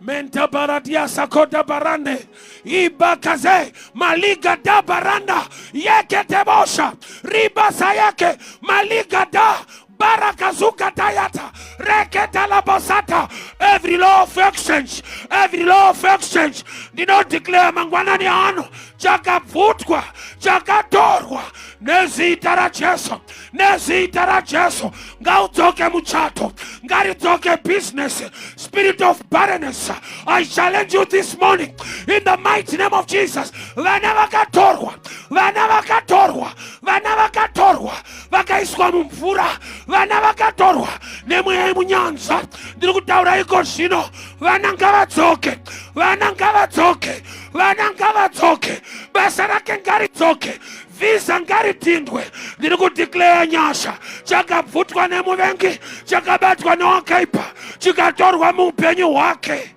Mentabaradia sakoda barande ibakaze maliga da baranda yeketebosha ribasa yake maliga da barakazuka tayata reketalabosata. Every law of exchange, every law of exchange, ndinodeclare mangwanani ano, chakabvutwa, chakatorwa, nezita raJesu, nezita raJesu, ngaudzoke muchato, ngaridzoke business. Spirit of barrenness, I challenge you this morning in the mighty name of Jesus. Vana vakatorwa, vana vakatorwa, vana vakatorwa vakaiswa mumvura, vana vakatorwa nemweya yemunyanza, ndiri kutaura iko zvino, vana ngavadzoke, vana ngavadzoke, vana ngavadzoke, basa rake ngaridzoke, visa ngaritindwe. Ndiri kudeclare nyasha. Chakabvutwa nemuvengi, chakabatwa newakaipa, chikatorwa muupenyu hwake,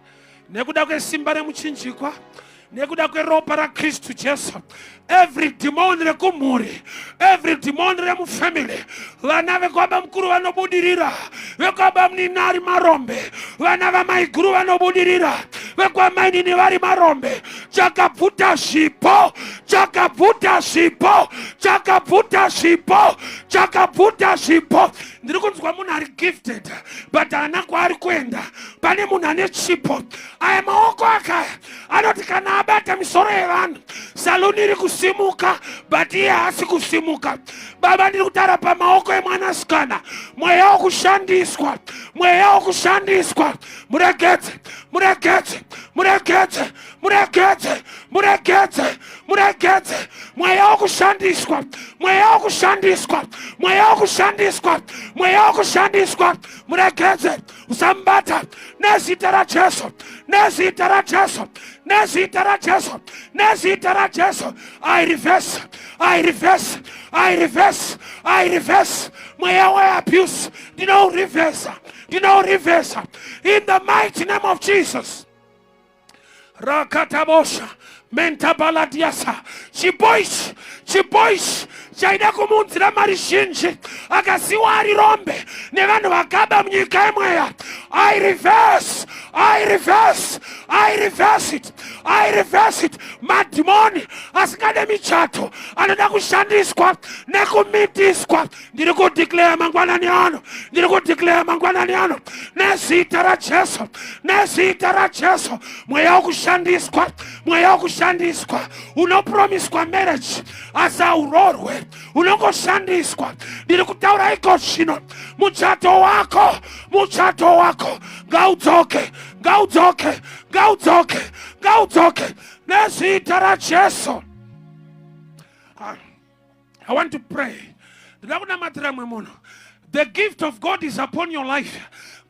nekuda kwesimba remuchinjikwa, nekuda kweropa raKristu Jesu, every demon rekumhuri, every demon remufamily, vana vekwaba mukuru vanobudirira, vekwaba munini ari marombe, vana vamaiguru vanobudirira, vekwamainini vari marombe, chakabvuta zvipo, chakabvuta zvipo, chakabvuta zvipo, chakabvuta zvipo. Ndiri kunzwa munhu ari gifted but haana kwaari kuenda. Pane munhu ane chipo, aya maoko akaya anoti kana abata misoro yevanhu, saluni iri kusimuka, but iye haasi kusimuka. Baba, ndiri kutaura pamaoko emwanasikana, mweya wokushandiswa, mweya wokushandiswa, muregedze, muregedze, muregedze, muregedze, muregedze, muregedze. Mweya wokushandiswa, mweya wokushandiswa, mweya wokushandiswa, mweya wokushandiswa, muregedze, usambata, nezita raJesu, nezita raJesu, nezita raJesu, nezita raJesu. I reverse, I reverse, I reverse, I reverse. Mweya weabuse ndinourivhesa, ndinourivhesa in the mighty name of Jesus. Rakatabosha mentabaladiasa. Chipo ichi, chipo ichi chaida kumuunzira mari zhinji, akasiwa ari rombe nevanhu vakaba munyika yemweya. I reverse, I reverse, I reverse it, I reverse it. Madhimoni asingade michato, anoda kushandiswa nekumitiswa, ndiri kudeclare mangwanani ano, ndiri kudeclare mangwanani ano, nezita raJesu, nezita raJesu, mweya wokushandiswa, mweya wokushandiswa, unopromiswa marriage asi haurorwe, unongoshandiswa, ndiri kutaura iko zvino, muchato wako, muchato wako ngaudzoke, ngaudzoke, ngaudzoke, ngaudzoke, nezita raJesu. I want to pray. Ndinoda kunamatira mwe munhu. The gift of God is upon your life,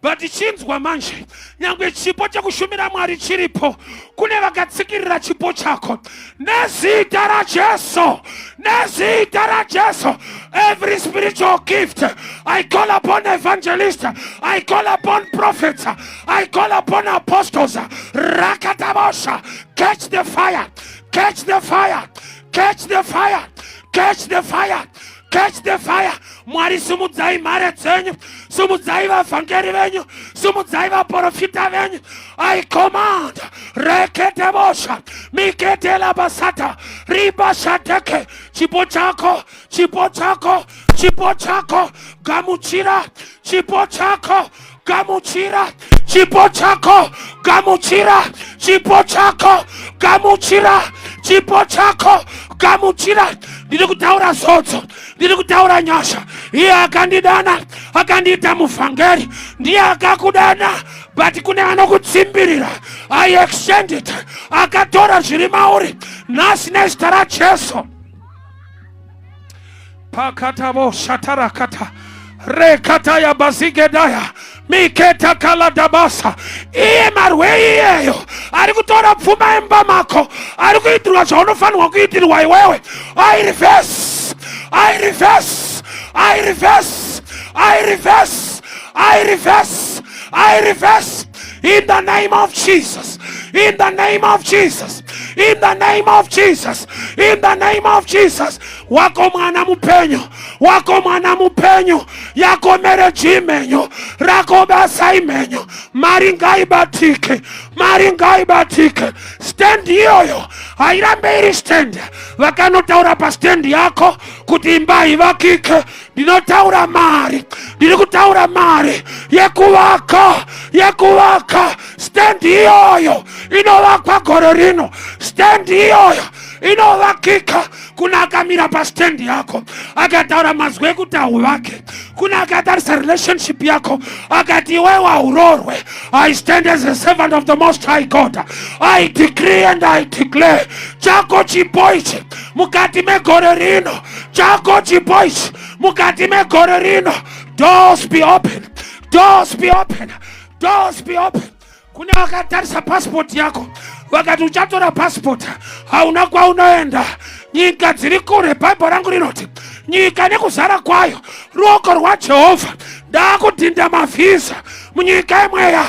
but chinzwa manje, nyangwe chipo chekushumira Mwari chiripo, kune vakatsikirira chipo chako. Nezita raJesu, nezita raJesu, every spiritual gift, I call upon evangelist, I call upon prophets, I call upon apostles. Rakatabosha, catch the fire, catch the fire, catch the fire, catch the fire, catch the fire. Mwari, simudzai mhare dzenyu, simudzai vavhangeri venyu, simudzai vaprofita venyu. I command, reketebosha miketelabasata ribashateke. Chipo chako, chipo chako, chipo chako, gamuchira chipo chako, gamuchira chipo chako, gamuchira chipo chako, gamuchira chipo chako, gamuchira. Ndiri kutaura zodzo, ndiri kutaura nyasha. Iye akandidana akandiita muvhangeri ndiye akakudana, but kune vanokutsimbirira. I extend it. Akatora zviri mauri nhasi, nezita raJesu. Pakatavo shatarakata rekata yabazigedaya miketa kaladabasa. Iye marwe iyeyo ari kutora pfuma yemba mako, ari kuitirwa zvaunofanirwa kuitirwa iwewe, I reverse, I reverse, I reverse, I reverse, I reverse, I reverse in the name of Jesus, in the name of Jesus, in the name of Jesus, in the name of Jesus. Wako mwana mupenyu, wako mwana mupenyu, yako marriage imenyu, rako basa imenyu. Mari ngaibatike, mari ngaibatike. Stand iyoyo hairambe iri stand. Vakanotaura pastand yako kuti imba haivakike, ndinotaura mari, ndiri kutaura mari yekuvaka, yekuvaka. Stand iyoyo inovakwa gore rino. Stand iyoyo inovakika. Kuna akamira pastand yako akataura mazwi ekuti hauvake, kuna akatarisa relationship yako akati iwewe haurorwe, I stand as a servant of the Most High God. I decree and I declare, chako chipo ichi mukati megore rino, chako chipo ichi mukati megore rino. Doors be open, doors be open, doors be open. Kune vakatarisa pasipoti yako vakati uchatora pasipoti, hauna kwaunoenda, nyika dziri kure. Bhaibheri rangu rinoti nyika nekuzara kwayo ruoko rwaJehovha. Ndaakudhinda mavhisa munyika yemweya.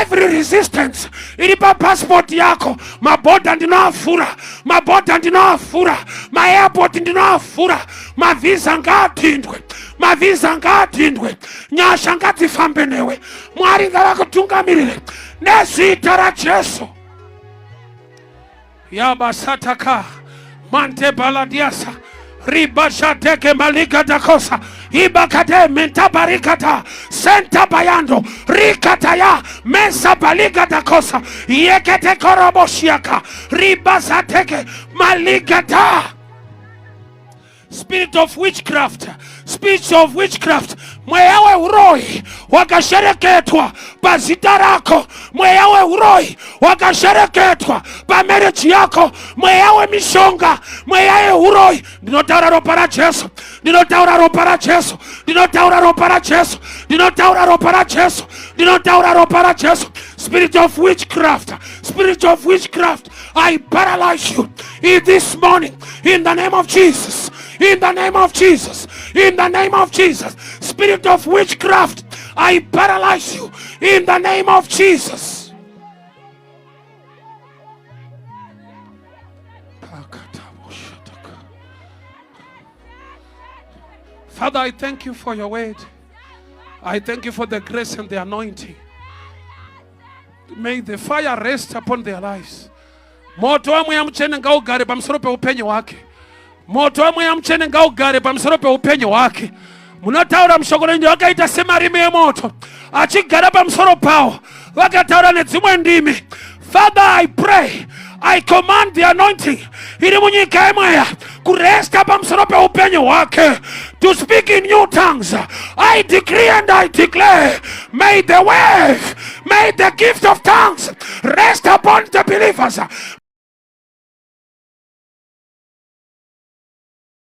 Every resistance iri papasipoti yako, mabhodha ndinoavhura, mabhodha ndinoavhura, maairport ndinoavhura. Mavhisa ngaadhindwe, mavhisa ngaadhindwe. Nyasha ngadzifambe newe. Mwari ngavakutungamirire nezita raJesu. Yabasataka mante baladiasa ribashateke maligadakosa ibakade mentabarikata sentabayando rikataya mesa baligadakosa yekete koroboshiaka ribasateke maligata. Spirit of witchcraft, spirit of witchcraft, mweya weuroyi wakashereketwa pazita rako, mweya weuroyi wakashereketwa pamarriage yako, mweya wemishonga, mweya yeuroyi, ndinotaura ropa raJesu, ndinotaura ropa raJesu, ndinotaura ropa raJesu, ndinotaura ropa raJesu, ndinotaura ropa raJesu. Spirit of witchcraft, spirit of witchcraft, I paralyze you in this morning in the name of Jesus, in the name of Jesus, in the name of Jesus. Spirit of witchcraft, I paralyze you in the name of Jesus. Father, I thank you for your word. I thank you for the grace and the anointing. May the fire rest upon their lives. Moto waMweya Mutsvene ngaugare pamusoro peupenyu hwake. Moto waMweya Mutsvene ngaugare pamusoro peupenyu hwake. Munotaura mushoko renyu, vakaita semarimi emoto achigara pamusoro pawo, vakataura nedzimwe ndimi. Father, I pray, I command the anointing iri munyika yemweya kuresta pamusoro peupenyu hwake to speak in new tongues. I decree and I declare, may the wave, may the gift of tongues rest upon the believers.